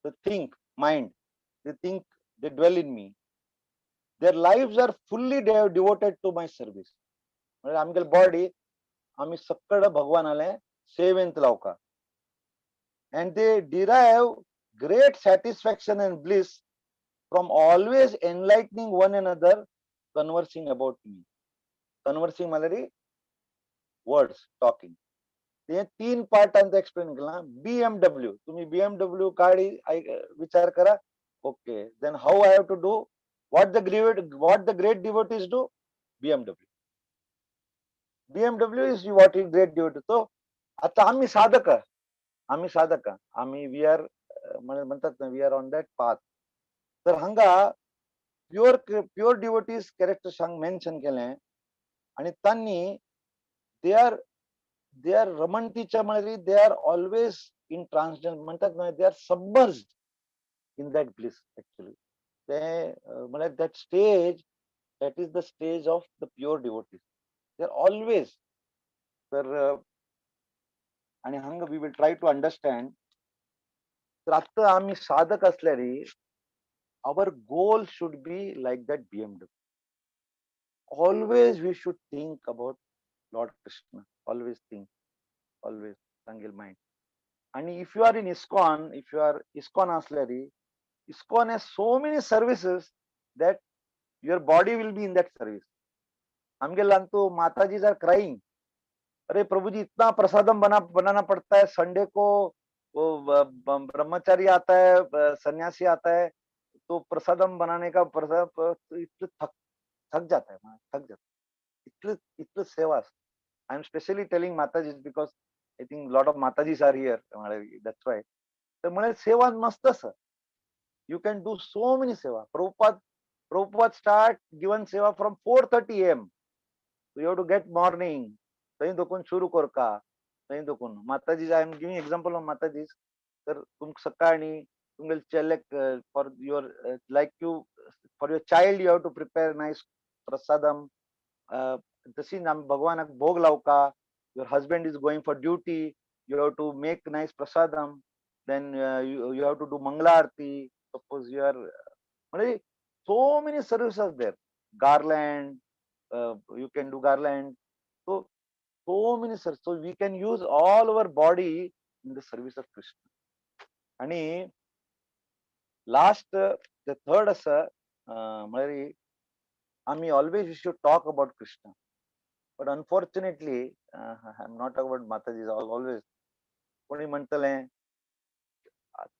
the think mind, they think, they dwell in me. Their lives are fully devoted to my service. म्हळ्यार आमगेले बॉडी आमी सगळं भगवानाले सेवेंत लावका. And they derive great satisfaction and bliss from always enlightening one another, conversing about me. Conversing म्हळ्यार words, talking. ते तीन पार्टांत एक्सप्लेन केलां. BMW, तुम्ही BMW गाडी विचार करा. Okay, then how I have to do what the great devotees do? BMW. BMW is what is great devotee. तो आता आम्ही साधक, आम्ही साधक, आम्ही we are म्हणतात ना, we are on that path. तर हांगा प्युअर प्युअर डिवोटीज कॅरेक्टर हांगा मेन्शन केलें आणि तांणी they are रमणतीच्या म्हळ्यार they are always in transcendence म्हणतात ना, they are submerged in that bliss actually. ते म्हळ्यार that stage, that is the stage of the pure devotees. They are always. तर आणि हांगा we will try to understand. तर आत्ता आम्ही साधक असल्यारी our goal should be like that BMW. Always we should think about Lord Krishna. Always think, always सांगेल mind. आणि if you are in ISKCON, if you are ISKCON असल्यारी, ISKCON has so many services that your body will be in that service. आमगेल अंतु माताजीज are crying, अरे प्रभुजी इतना प्रसादम बनाना पड़ता है, संडे को वो ब्रह्मचारी आता है, सन्यासी आता है, तो प्रसादम बनाने का प्रसाद इतने थक जाता है, थक जाता है, इतने इतने सेवा. I am specially telling Mataji because I think lot of Matajis are here, that's why. तर म्हळ्यार सेवा मस्त आसा. You can do so many seva. Prabhupada start given seva from 4:30 AM. You have to get morning थंय दोकून सुरू करका, थंय दोकून Mataji. I am giving example of Matajis. तर तुमकां सकाळी तुमगेले चेलेक for your like you for your child you have to prepare nice prasadam. तशी भगवानाक भोग लावका. Your husband is going for duty, you have to make nice prasadam. Then you have to do mangala aarti. Suppose you are म्हणजे so many services there. Garland, you can do garland. So so many services. So we can use all our body in the service of Krishna. आणि last the third आसा म्हळ्यार आमी always we should talk about Krishna. But unfortunately I am not talk about Mataji always. कोणी म्हणटलें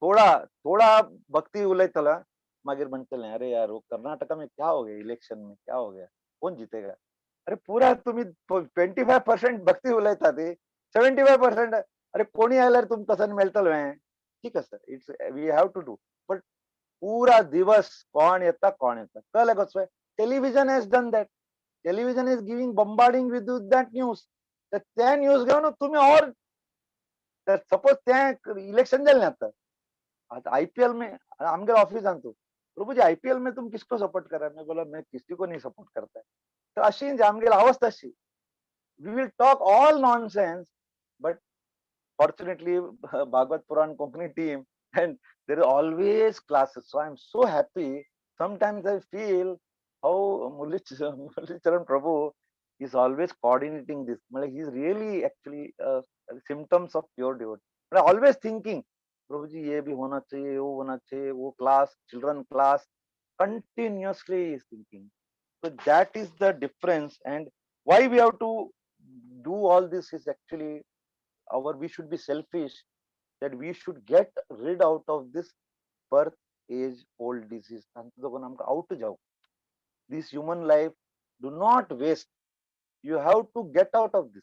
थोडा थोडा भक्ती उलयतला, मागीर म्हणटलें अरे यार वो कर्नाटका में क्या हो गया, इलेक्शन में क्या हो गया. कौन जीतेगा? अरे पुरा तुम्ही 25% भक्ती उलयता ती 75%. अरे कोणी आयल्यार तुमकां कसन मेळटलो हें? ठीक आसा, it's we have to do, but पुरा दिवस कोण येता कोण येता कळ्ळें कसो? Television has done that. Television is giving bombarding with that news. तर ते न्यूज घेवन तुम्ही और सपोज ते इलेक्शन जालें आतां, आतां आईपीएल में आमगेले ऑफिसान तूं प्रभु जी आईपीएल में तुम किसको सपोर्ट करा? मैं बोला मैं किसी को नहीं सपोर्ट करता है. तर अशी आमगेली अवस्था अशी. We will talk all nonsense, but fortunately Bhagwat Puran Konkani team and there is always classes. So I am so happy. Sometimes I feel how Murli Charan Prabhu is always coordinating this. He is really actually symptoms of pure devotee. Always thinking, Prabhu ji ये भी होना चाहिए, वो होना चाहिए, वो class, children class, continuously is thinking. So that is the difference. And why we have to do all this is actually our, we should be selfish, that we should get rid out of this birth, age, old disease. Out जाओ. This human life, do not waste. You have to get out of this.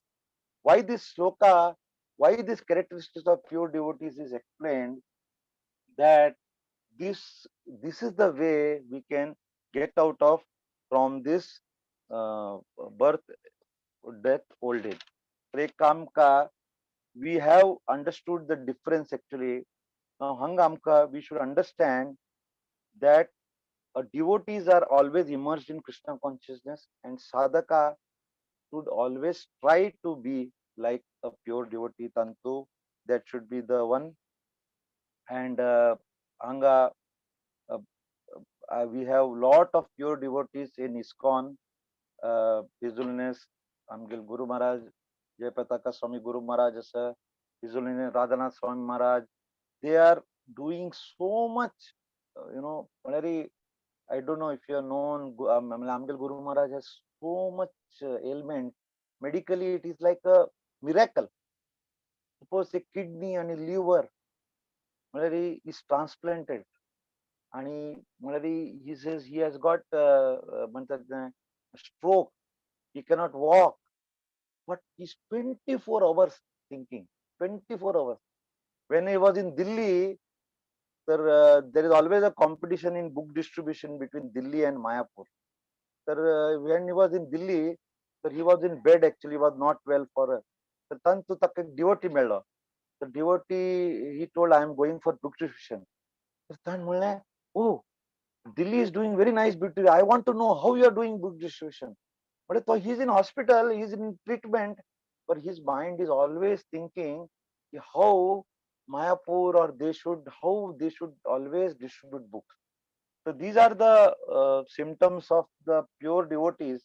Why this shloka, why this characteristics of pure devotees is explained, that this is the way we can get out of from this birth, death, old age. Prekamka, we have understood the difference actually. Now, Hangamka, we should understand that devotees are always immersed in Krishna consciousness, and sadhaka should always try to be like a pure devotee, Tantu, that should be the one. And Anga, we have lot of pure devotees in ISKCON, His Holiness Amgil Guru Maharaj, Jayapataka Swami Guru Maharaj, His Holiness Radhanath Swami Maharaj. They are doing so much, you know, very, I don't know if you are known, Amgil Guru Maharaj has so much ailment. Medically, it is like a miracle. Suppose a kidney and a liver is transplanted, and he says he has got stroke, he cannot walk, but he's 24 hours thinking, 24 hours. When he was in Delhi, there is always a competition in book distribution between Delhi and Mayapur. When he was in Delhi, he was in bed actually, was not well for a tantu tak devotee mello. The devotee, he told, I am going for book distribution. Tan mulle, oh, Delhi is doing very nice book distribution. I want to know how you are doing book distribution. But he is in hospital, he is in treatment, but his mind is always thinking how Mayapur or they should, how they should always distribute books. So these are the symptoms of the pure devotees.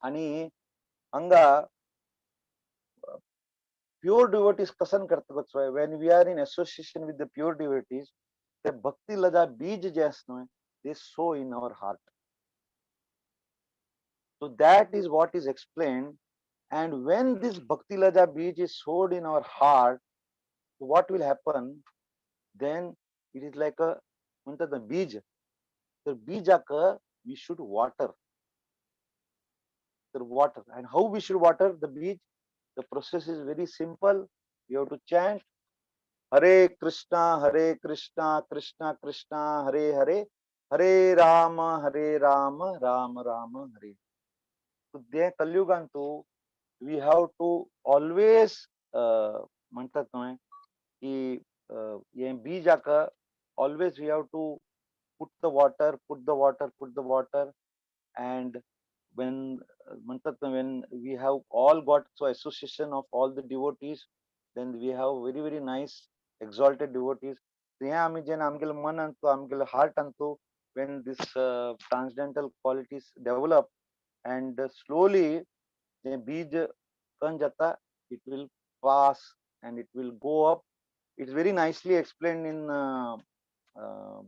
Ani anga pure devotees kasan kartakat. When we are in association with the pure devotees, the bhakti lada bij je asno, they sow in our heart. So that is what is explained. And when this bhakti lada bij is sowed in our heart, what will happen? Then it is like a the bij. The bijaka we should water. The water. And how we should water the bij? The process is very simple. You have to chant Hare Krishna, Hare Krishna, Krishna Krishna, Hare Hare, Hare Rama, Hare Rama, Rama Rama, Hare. So there Kalyugantu, we have to always म्हणतात न्हय की हे बीजाक always we have to put the water, put the water, put the water. And when when we have all got so association of all the devotees, then we have very, very nice exalted devotees. Heart when this transcendental qualities develop and slowly the bij kan jata, it will pass and it will go up. It's very nicely explained in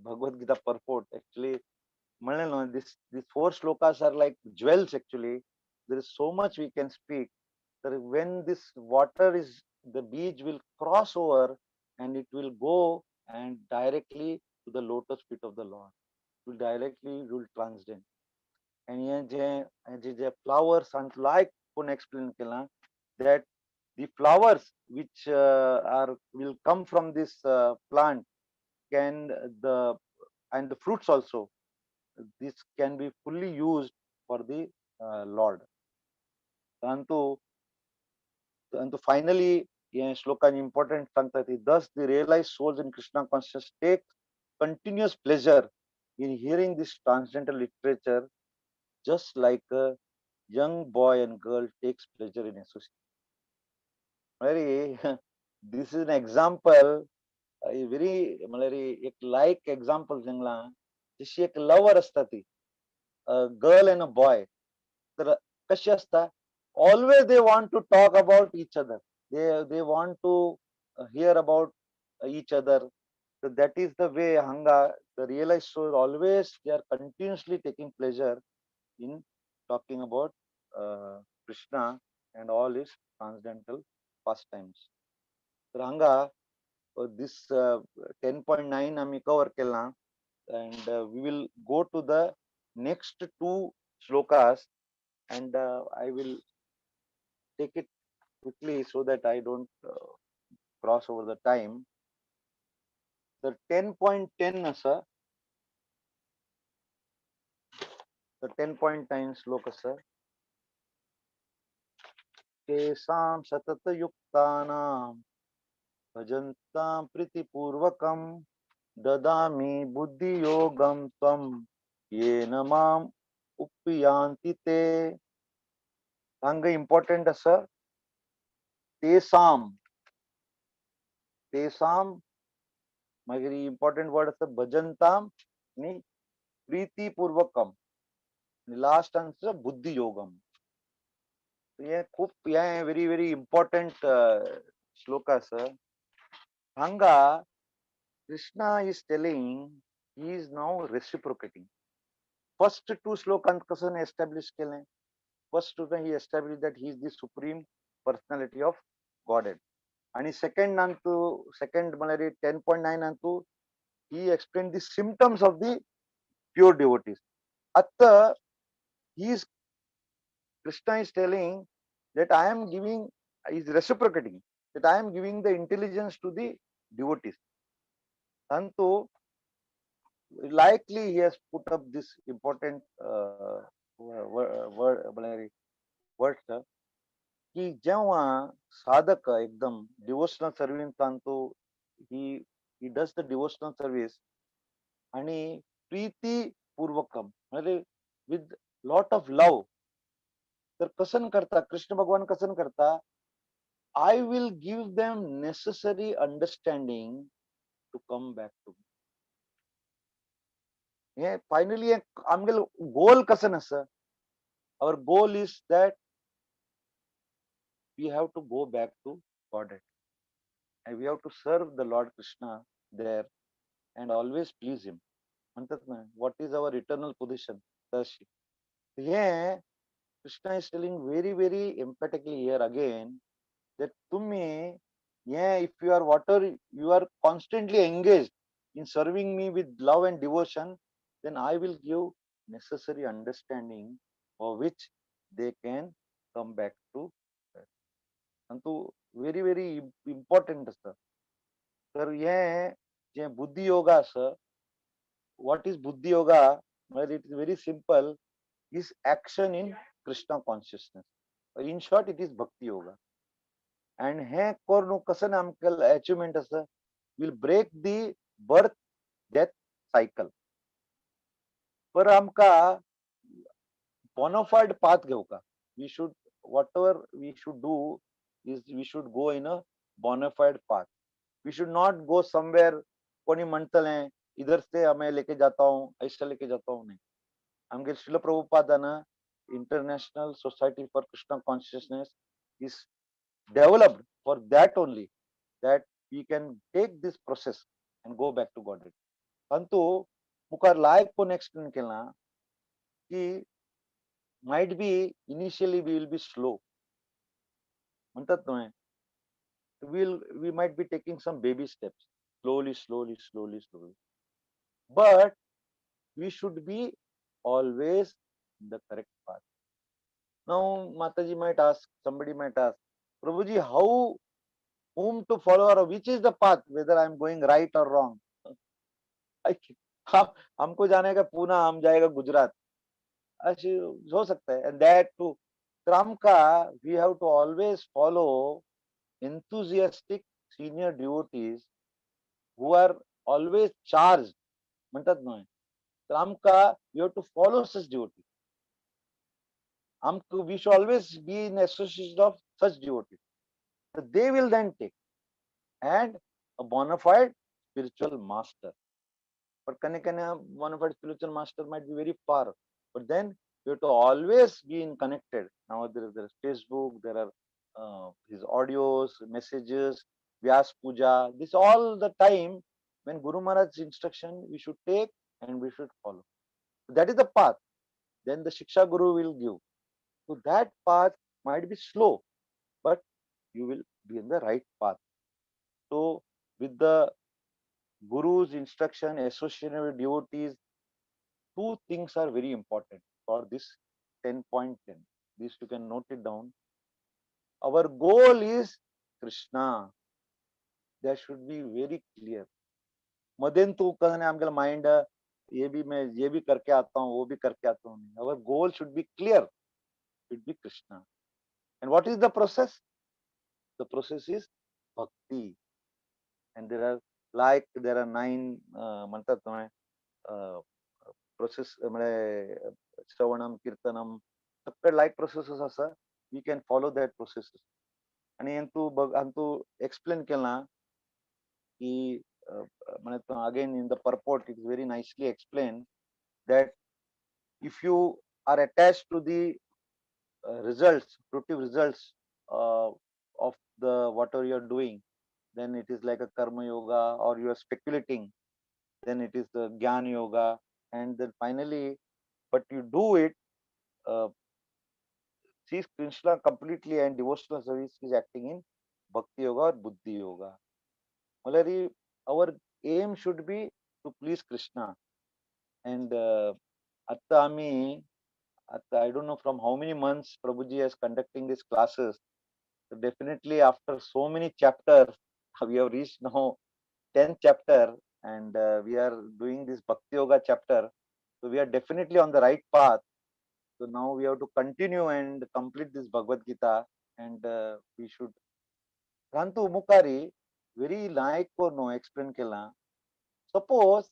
Bhagavad Gita purport. Actually, these four shlokas are like jewels. Actually, there is so much we can speak. That when this water is, the bij will cross over and it will go and directly to the lotus feet of the Lord. It will directly, it will transcend. आनी हे जे जे जे फ्लावर्स लायक कोण एक्सप्लेन केलां that the flowers which are will come from this plant can the and the fruits also, this can be fully used for the Lord. परंतु परंतु finally हे श्लोकान important सांगता ती, thus the realized souls in Krishna consciousness take continuous pleasure in hearing this transcendental literature, just like a young boy and girl takes pleasure in association. Very, this is an example, very म्हळ्यार एक लायक एक्झाम्पल सांगला, जशी एक लवर असता ती, गर्ल अँड अ बॉय, तर कशी असता, always they want to talk about each other, they want to hear about each other. So that is the way hanga the realized soul always they are continuously taking pleasure in talking about Krishna and all his transcendental pastimes. तर hanga this 10.9 आम्ही कवर केला, and we will go to the next two shlokas, and I will take it quickly so that I don't cross over the time. The 10.10 आसा, the 10.9 श्लोक आसा, तेषां सततयुक्तानां भजन्तां प्रीतिपूर्वकं ददामि बुद्धियोगं त्वं येन माम् उपयान्ति ते. हांगा इम्पॉर्टंट आसा तेषां, तेषां मागीर इम्पॉर्टंट वर्ड आसा भजन्तां आनी प्रीतिपूर्वकम, लास्ट आन्सर बुद्धियोगम. हे खूप हे व्हेरी व्हेरी इम्पॉर्टंट श्लोक आसा. हांगा Krishna is telling he is now reciprocating. First two श्लोकांत कसं एस्टॅब्लिश केलें, first two he establish that he is the supreme personality of Godhead, आणि सेकंड अंतू, सेकंड म्हळ्यार 10.9 Antu he explain the symptoms of the pure devotees. आतां he is Krishna is telling that I am giving, is reciprocating, that I am giving the intelligence to the devotees. Tantu, likely he has put up this important word, sir, की जेव्हा साधक एकदम डिवोशनल सर्व्हिस सांगतो, he does the devotional service आणि प्रीतीपूर्वकम म्हणजे विथ लॉट ऑफ लव, तर कसन करता कृष्ण भगवान कसन करता, I will give them necessary understanding to come back to me. हे फायनली आमगेलो गोल कसन आसा, our goal is that we have to go back to Godhead and we have to serve the Lord Krishna there and always please him. म्हणतात ना, what is our eternal position, तशी हे Krishna is telling very very emphatically here again that तुम्ही हे if you are water you are constantly engaged in serving me with love and devotion, then I will give necessary understanding for which they can come back to. अंतु व्हेरी व्हेरी इम्पॉर्टंट आसता. तर हे जे बुद्धी योगा आसा, what is buddhi yoga म्हळ्यार it is very simple, is action in Krishna consciousness. In short it is bhakti yoga. And हे करून कसं आमकां अचिवमेंट आसा, will break the birth death cycle. पर आमकां बोनाफायड path घेवका, we should whatever we should do is we should go in a bona fide path. We should not go somewhere कोणी म्हणतले इधर से हमें लेके जाता हूँ, ऐसा लेके जाता हूँ, नहीं. आमगे Srila प्रभुपादान International Society for Krishna Consciousness is developed for that only, that we can take this process and go back to Godhead. परंतु मुखार लायक कोण एक्सप्लेन केला की might be initially we will be slow, म्हणतात न्हय, we might be taking some baby steps slowly slowly slowly slowly, but we should be always in the correct path. Now Mataji might ask, somebody might ask, Prabhuji, how, whom to follow or which is the path, whether I am going right or wrong? हमको जाने का पूना, हम जाएगा गुजरात, ऐसे हो सकता है. And that too, तर आमकां we have to always follow enthusiastic senior devotees who are always charged म्हणतात न्हय. तर आमकां we have to follow such devotee. आमकां we should always be in association of such devotee. They will then take and a bona fide spiritual master. But kane kane bona fide spiritual master might be very far, but then you have to always be in connected. Now there is Facebook, there are his audios, messages, Vyas Puja. This all the time when Guru Maharaj's instruction we should take and we should follow. That is the path. Then the Shiksha Guru will give. So that path might be slow, but you will be in the right path. So with the Guru's instruction, association with devotees, two things are very important for this 10.10. This you can note it down. Our goal is Krishna. That should be very clear. मदेन तू कहने आमगेले माइंड ये भी मैं ये भी करके आता हूँ, वो भी करके आता हूँ. Our goal should be clear. Should be Krishna. And what is the process? The process is bhakti. And there are like there are 9 म्हणतात न्हय प्रोसेस, म्हणजे श्रवणम कीर्तनम सगळे लायक प्रोसेसेस आसा. We can follow that processes. आनी तूं बघ, आनी तूं एक्सप्लेन केलां की म्हणजे again in the purport it is very nicely explain that if you are attach to the results, fruitive results of the whatever you are doing, then it is like a karma yoga, or you are speculating, then it is the jnana yoga, and then finally, but you do it, sees Krishna completely and devotional service is acting in bhakti yoga or buddhi yoga. Malari, our aim should be to please Krishna. And atta ami, I don't know from how many months Prabhuji is conducting these classes. So definitely after so many chapters, we have reached now 10th chapter, and we are doing this Bhakti Yoga chapter. So we are definitely on the right path. So now we have to continue and complete this Bhagavad Gita, and we should. Rantu Mukari very like or no explain केला. Suppose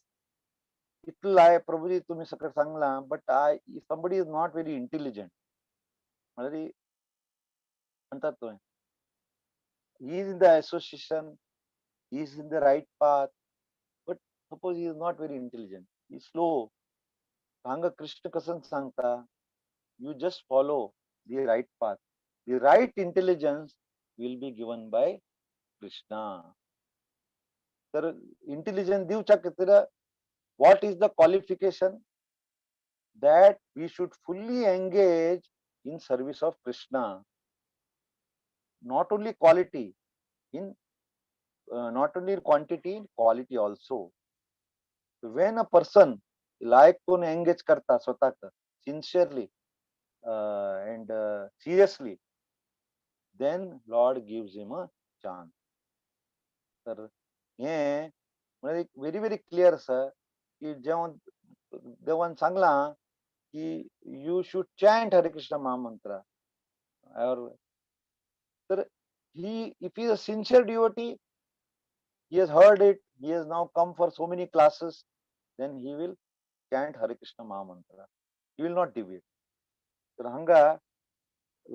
इतला आहे प्रभुजी तुम्ही सगळं सांगला, but I somebody is not very intelligent, म्हणजे म्हणतात तो he is in the association, he is in the right path, but suppose he is not very intelligent, he is slow. हांगा कृष्ण कसं सांगता, you just follow the right path, the right intelligence will be given by Krishna. तर इंटेलिजन्स दिवच्या खातीर what is the qualification? That we should fully engage in service of Krishna. Not only quality, in not only quantity, in quality also. When a person like कोण engage करता स्वतःक sincerely and seriously, then Lord gives him a chance. तर हे म्हणजे व्हेरी व्हेरी क्लियर आसा की जेव्हा देवान सांगला की you should chant Hare Krishna mahamantra, or तर he, if he is a sincere devotee, he has heard it, he has now come for so many classes, then he will chant Hare Krishna mahamantra, he will not deviate. तर हांगा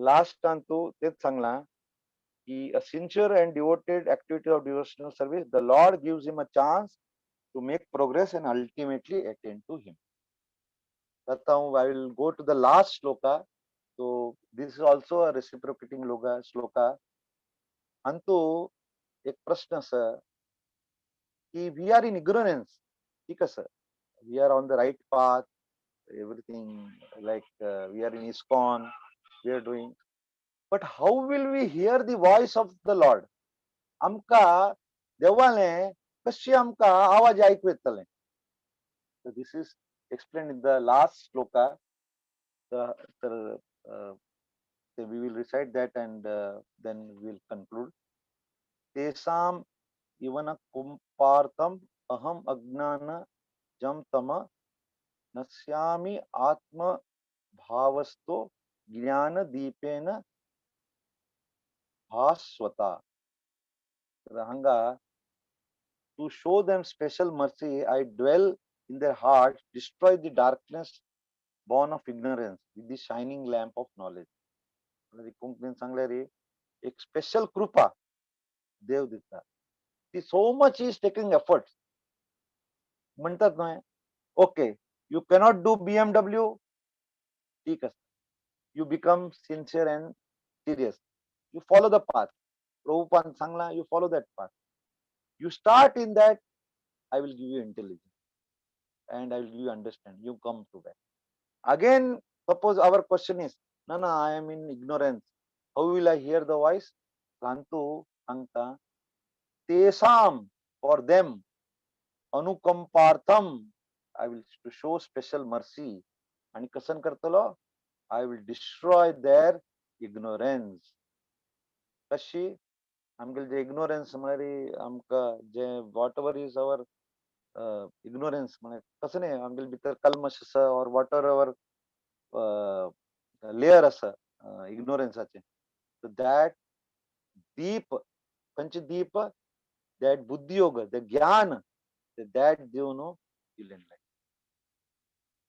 लास्टान तू तेच सांगला की a sincere and devoted activity of devotional service, the Lord gives him a chance to make progress and ultimately attain to him. Now I will go to the last shloka. So this is also a reciprocating shloka. Antu एक प्रश्न आसा की we are in ignorance, ठीक आसा, we are on the right path, everything like we are in ISKCON, we are doing, but how will we hear the voice of the Lord? आमकां देवालें कशी आमकां आवाज आयकू येतले? So this is explained in the last shloka. तर we will recite that and then we will conclude. तेषाम इवन कुंपार्थम अहम अज्ञान जम तम नश्यामि आत्म भावस्तो ज्ञान दीपेन भास्वता. तर हांगा to show them special mercy, I dwell in their heart, destroy the darkness born of ignorance with the shining lamp of knowledge. कोंकणीन सांगल्यार एक स्पेशल कृपा देव दिता. ती so much is taking effort म्हणतात न्हय. Okay, you cannot do BMW, ठीक आसा, you become sincere and serious, you follow the path. प्रभुपान सांगला, you follow that path, you start in that, I will give you intelligence and I will give you understand, you come to that. Again suppose our question is, ना ना, I am in ignorance, how will I hear the voice? सांगतो सांगता तेसाम, for them, अनुकंपार्थम, I will to show special mercy. आणि कसन करतलो? I will destroy their ignorance. कशी? आमगेले जे इग्नोरन्स म्हळ्यार आमकां जे whatever is our ignorance म्हळ्यार कसं न्ही, आमगेले भितर कल्मश आसा or what ever our layer आसा इग्नोरन्साचे, that दीप, खंयचे दीप? That बुद्धियोग, the ज्ञान, that दिवन you enlighten.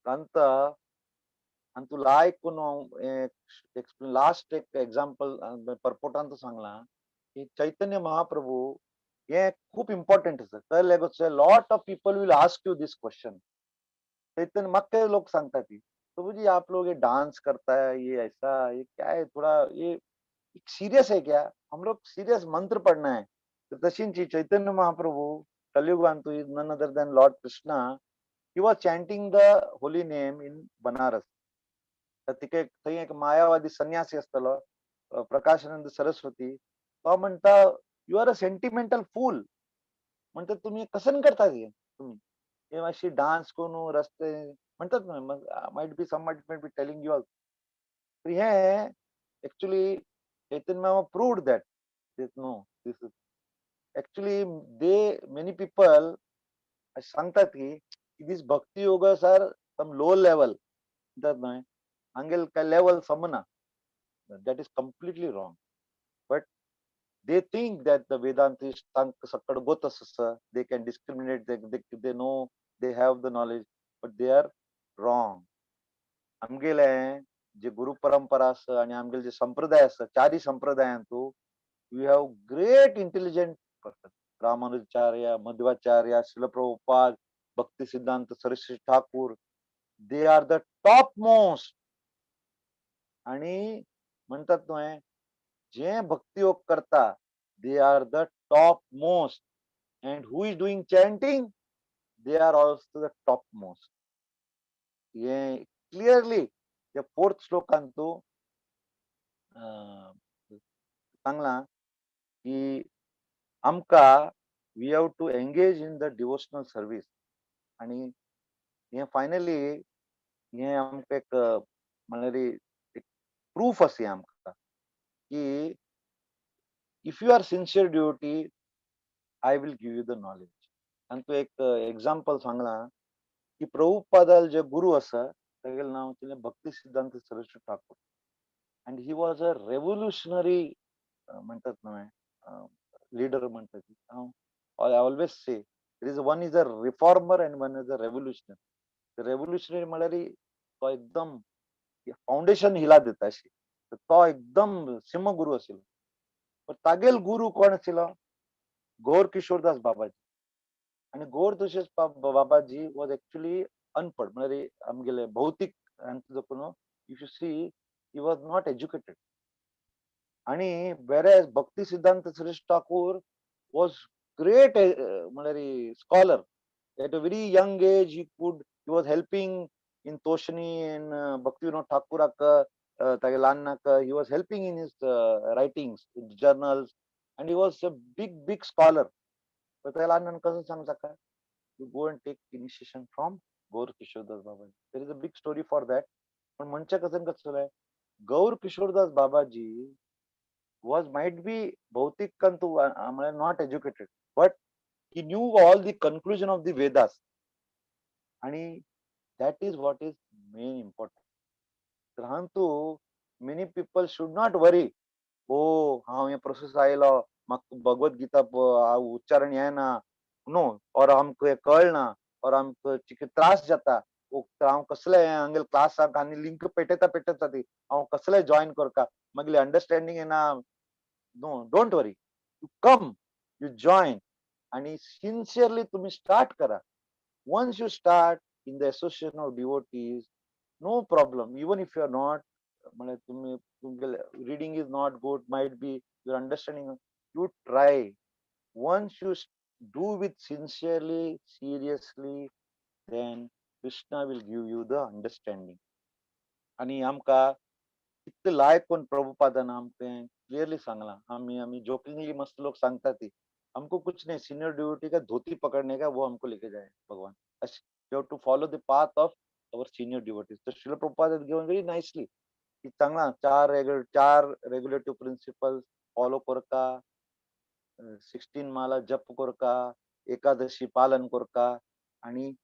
अंत आनी तूं लायक करून हांव लास्ट एक एग्जाम्पल परपोर्टांत सांगलां की चैतन्य महाप्रभू हे खूप इम्पॉर्टंट आसा. कळ्ळें गो? Lot of people will ask you this question. चैतन्य म्हाका लोक सांगता ती, प्रभु जी आप लोग ये डांस करता है, ये ऐसा, ये क्या है, थोड़ा ये सीरियस है क्या? हम लोग सीरियस मंत्र पढ़ना है. तर तशींची Chaitanya Mahaprabhu कलियुगांतु is none other than Lord Krishna. He was chanting the holy name in Banaras. तर तिके थंय एक मायावादी संन्यासी आसतलो, प्रकाशानंद सरस्वती. तो म्हणटा, you are a sentimental fool. म्हणटा तुमी कसन करता हे, तुमी हे मातशी डान्स करून रस्ते म्हणतात न्हय, might be some might be telling you also. हे actually Chaitanya Mahaprabhu proved that this no, this is actually they many people सांगतात की this bhakti yogas are some low level म्हणतात न्हय, हांगेल काय level समना. That is completely wrong. But they think that the Vedantist तांकां सकड गोत आसा, they can discriminate, they know, they have the knowledge, but they are wrong. आमगेले जे गुरु परंपरा आसा आनी आमगेले जे संप्रदाय आसा, चारी संप्रदायांतू we have great intelligent person. Ramanujacharya, Madhvacharya, Srila Prabhupada, Bhakti Siddhanta Saraswati Thakur, they are the top most. आणि म्हणतात न्हय, जे भक्तियोग करता they are the top most, and who is doing chanting they are also the top most. हे क्लिअरली त्या फोर्थ श्लोकांतू सांगला की आमकां we have to engage in the devotional service. आणि हे फायनली हे आमकां एक म्हळ्यार एक प्रूफ आसा आमकां की if you are sincere devotee, I will give you the knowledge. आनी तूं एक एग्जाम्पल सांगलां की प्रभुपादाल जे गुरु आसा तागेलें नांव आशिल्लें Bhakti Siddhanta Saraswati Thakur, and he was a revolutionary म्हणटात न्हय लिडर म्हणटात. हांव I always say there is one is a reformer and one is a revolutionary. Revolutionary म्हळ्यार तो एकदम फाउंडेशन हिला दिता अशी, तो एकदम सिंहगुरु आशिल्लो. पण तागेल गुरु कोण आशिल्लो? गौर किशोरदास बाबाजी. आनी गौर किशोर बाबाजी वॉज एक्चुअली अनपड, म्हळ्यार आमगेले भौतीक हांचो if you see he was not educated. आणि whereas Bhakti Siddhanta Saraswati Thakur was great म्हळ्यार scholar. At a very young age he was helping in Toshani and Bhaktivinoda ठाकूराक, Tage ल्हानाक he was helping in his writings, in journals, and he was a big big scholar. But तागे ल्हानान कसं सांगता काय, you go and take initiation from Gaur Kishore Das Babaji. There is a big story for that. पण म्हणचे कसन कसं आहे, Gaur Kishordas Babaji was might be भौतिक कंतु म्हळ्यार not educated, but he knew all the conclusion of the Vedas. आणि that is what is main important. तर हांतू many people should not worry, oh हांव हे प्रोसेस आयलो म्हाका भगवत गीता उच्चारण येना, नो, ऑर आमकां कळना, ऑर आमकां त्रास जाता, हांव कसले हांगेले क्लासाक आनी लिंक पेटयता पेटयता ती हांव कसले जॉयन करता, मागीर अंडरस्टँडींग येना. No, don't worry, you come, you join आणि सिन्सियरली तुम्ही स्टार्ट करा. Once you start in the association of devotees, no problem. Even if you are not, म्हळ्यार तुमी तुमगेले reading is not good, might be your understanding, you try. Once you do with sincerely, seriously, then Krishna will give you the understanding. आणि आमकां इतलें लायक कोण प्रभुपादान आमकां क्लियरली सांगलां. आमी आमी जोकिंगली मस्त लोक सांगता ती, हमको कुछ नहीं, सीनियर डिवोटी का धोती पकड़ने का, वो हमको लेके जाए भगवान. You have to follow the path of our senior devotees. तर Srila Prabhupada has given very nicely की चांगला चार रेग्युलेटिव्ह प्रिन्सिपल्स फॉलो करका, 16 माला जप करका, एकादशी पालन करका आणि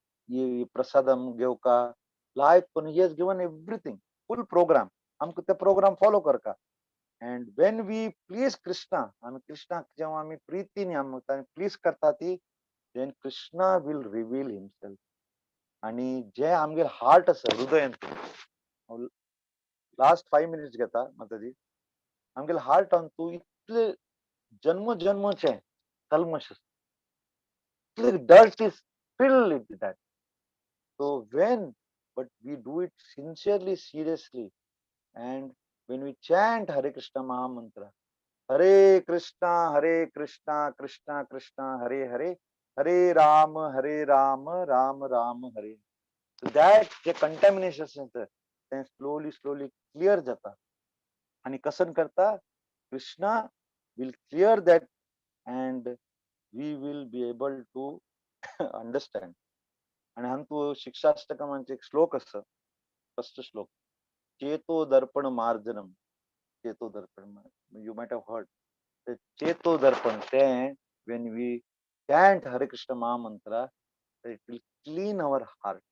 प्रसादम घेवका. लायक पण he has given everything, full program. आमकां ते प्रोग्राम फॉलो करका. And when we please Krishna, आमी कृष्णाक जेव्हा आमी प्रितीन आमी प्लीज करता ती, then Krishna will reveal himself. आणि जे आमगेर हार्ट आसा, हृदय, लास्ट 5 मिनिट्स घेता माताजी, आमगेले हार्टान तूं इतले जन्म जन्मचे कल्मश, इतले dirt is filled with that. So when but we do it sincerely, seriously, and when we chant Hare Krishna Mahamantra, Hare Krishna Krishna Krishna Hare Hare, Hare Ram Ram Ram Hare. So that J contamination आसा तें slowly slowly clear जाता. आणि कसन करता, Krishna will clear that and we will be able to understand. आणि हांतू शिक्षाष्टकमांचे एक श्लोक आसा, फर्स्ट श्लोक, चेतो दर्पण मार्जनम. चेतो दर्पण, you might have heard. चेतो दर्पण ते when we chant Hare Krishna Mahamantra, it will clean our heart.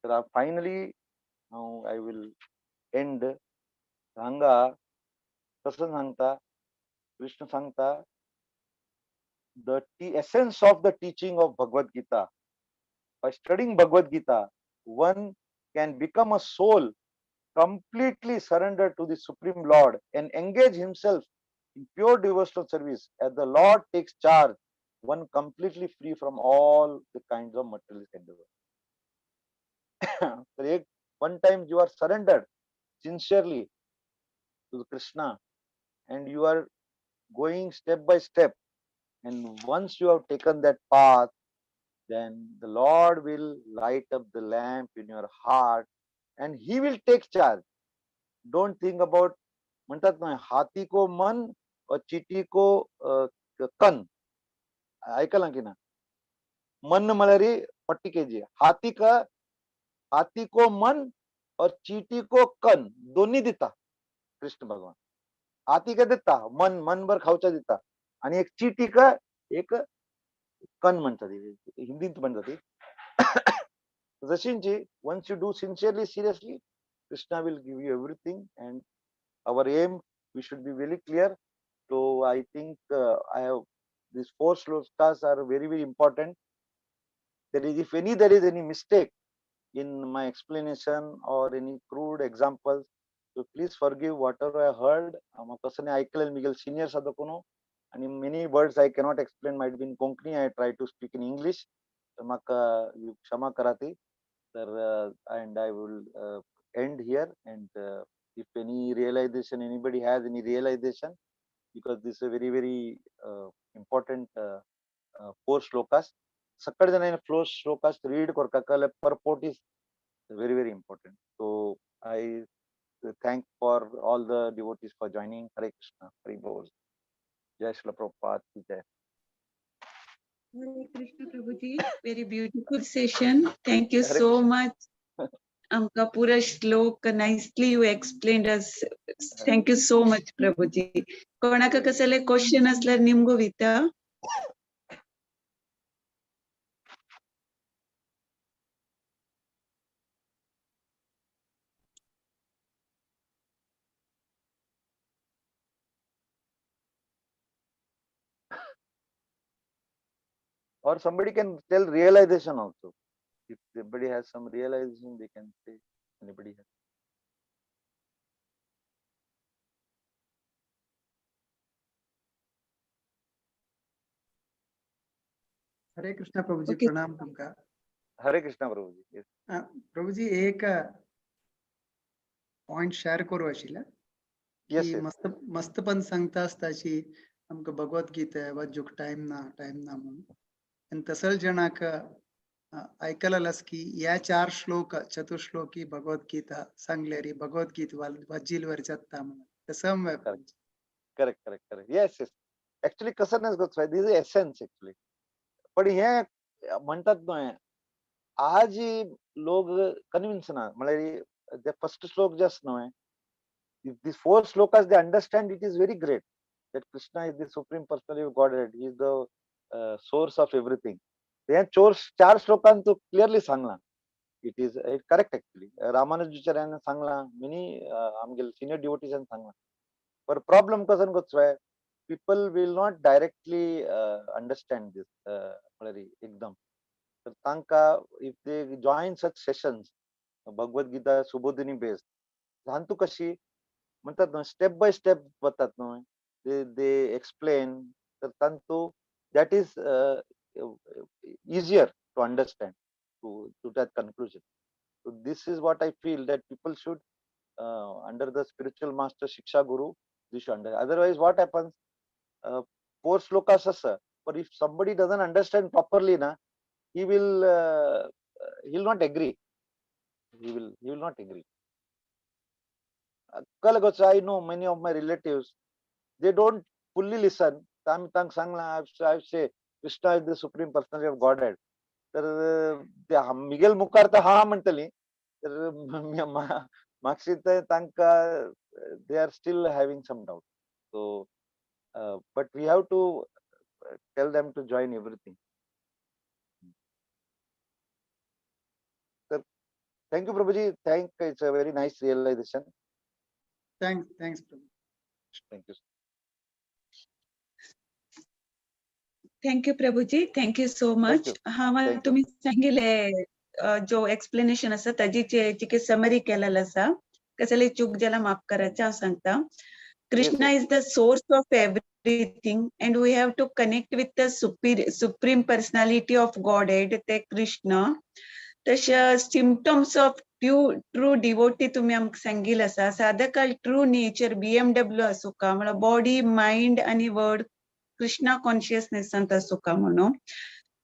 तर finally now I will end. हांगा कसं सांगता, कृष्ण सांगता, the essence of the teaching of Bhagavad Gita. By studying Bhagavad Gita, one can become a soul completely surrendered to the Supreme Lord and engage himself in pure devotional service. As the Lord takes charge, one completely free from all the kinds of material endeavor. So, one time you are surrendered sincerely to Krishna and you are going step by step, and once you have taken that path, then the Lord will light up the lamp in your heart and he will take charge. Don't think about, म्हणतात ना, हाथी को मन और चीटी को कन. ऐकलं की ना? मन म्हळ्यार 40 kg, हाथी का, हाथी को मन और चीटी को कन दोन्ही दिता कृष्ण भगवान. हाथी का दिता मन, मनभर खावचा दिता, आणि एक चीटी का एक कन म्हणतात, हिंदीत म्हणतात. जशींची once you do sincerely, seriously, Krishna will give you everything. And our aim, we should be very clear. So I think I have these 4 shlokas are very, very important. There is, if any, there is any mistake in my explanation or any crude examples, so please forgive whatever I heard. कसं नाही ऐकलेलं मिगेल सिनियर्स आसा कोण, आणि many words I cannot explain, might be in Konkani, I try to speak in English, तर म्हाका क्षमा करा ती. तर and I will end here. And if any realization, anybody has any realization, because this is a very, very important 4 shlokas. सगळे जणांनी 4 shlokas read करका, कळले, purport is very, very important. So I thank for all the devotees for joining. Hare Krishna, Hari Bol. Jai Srila Prabhupada ki jai. Hare Krishna Prabhuji, very beautiful session. Thank you Hare so Krishna. much. आमकां पुरा श्लोक nicely you explained us. Thank you so much Prabhuji. कोणाक कसले question असल्यार निमगो विता. Or somebody can tell realization also. If somebody has some realization, they can say. Anybody has. Hare Krishna Prabhuji, Okay. प्रणाम तुमका. Hare Krishna Prabhuji. Yes. Prabhuji एक पॉइंट शेअर करू आशिल्ला Yes, की yes. मस्त मस्तपण सांगता आसताची आमकां भगवत गीता वाचूंक टायम ना टायम ना म्हणून. आनी तसल जणाक आयकलेलास की ह्या चार श्लोक चतुश्लोकी भगवत गीता सांगल्यारी भगवत गीत वाचिलवर जाता म्हणून तसं. Correct. Correct, correct, correct. Yes, yes. Actually, कसं नाही गो, this is essence actually. पण हे म्हणतात न्हय, आज लोक कन्विन्स ना, म्हळ्यार ते फर्स्ट श्लोक जे आसा न्हय, if these four shlokas they understand, it is very great that Krishna is the supreme personality of Godhead, he is the source of everything. हे चार श्लोकांत तू क्लिअरली सांगला. It is correct actually. रामानुजाचार्यान सांगला, मेनी आमगेले सिनियर डिवोटीजान सांगला. पर प्रॉब्लम कसं गोचवाय, people will not directly understand this म्हळ्यार एकदम. तर तांकां if they join such sessions, Bhagavad Gita Subodhini based, तांतू कशी म्हणतात न्हय, स्टेप बाय स्टेप वतात न्हय, they explain, तर तांतू that is easier to understand to that conclusion. So this is what I feel that people should under the spiritual master Shiksha Guru, they should understand. Otherwise what happens, four shlokas asa, but if somebody doesn't understand properly na, he will he will not agree. He will not agree. I know many of my relatives, they don't fully listen. आमी तांकां सांगलां, I say Krishna is the supreme personality of Godhead. तर ते मिगेल मुखार तर हा म्हणटली, तर मागशी ते तांकां they are still having some doubt. So but we have to tell them to join everything. तर thank you Prabhuji, thank, it's a very nice realization. Thanks, thanks Prabhu. Thank you. Thank you Prabhuji, thank you so much. हांव तुमी सांगिल्ले जो एक्सप्लेनेशन आसा ताजी चिके समरी केलेलो आसा, कसले चूक जाल्यार माफ करायचें हांव सांगता. Krishna is the source of everything and we have to connect with the supreme personality of Godhead, ते कृष्ण. तशें सिमटम्स ऑफ ट्रू डिवोटी तुमी आमकां सांगिल्लें आसा. साधकाल ट्रू नेचर BMW आसूका, म्हळ्यार बॉडी, मायंड आनी वर्ड कृष्णा कॉन्शियसनेसांत आसूका म्हणून.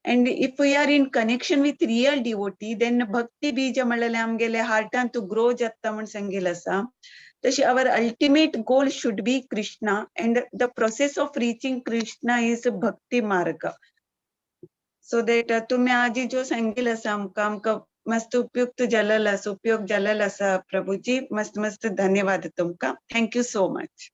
And if we are in connection with real devotee, then bhakti बीज म्हणलेलें आमगेले हार्टान तूं ग्रो जाता म्हण सांगिल्लें आसा. तशें our ultimate goal should be Krishna and the process of reaching Krishna is bhakti marg. So that तुमी आजी जो सांगिल्लें आसा आमकां, आमकां मस्त उपयुक्त जालेलो आसा, उपयोग जालेलो आसा प्रभुजी. मस्त मस्त धन्यवाद तुमकां. Thank you so much.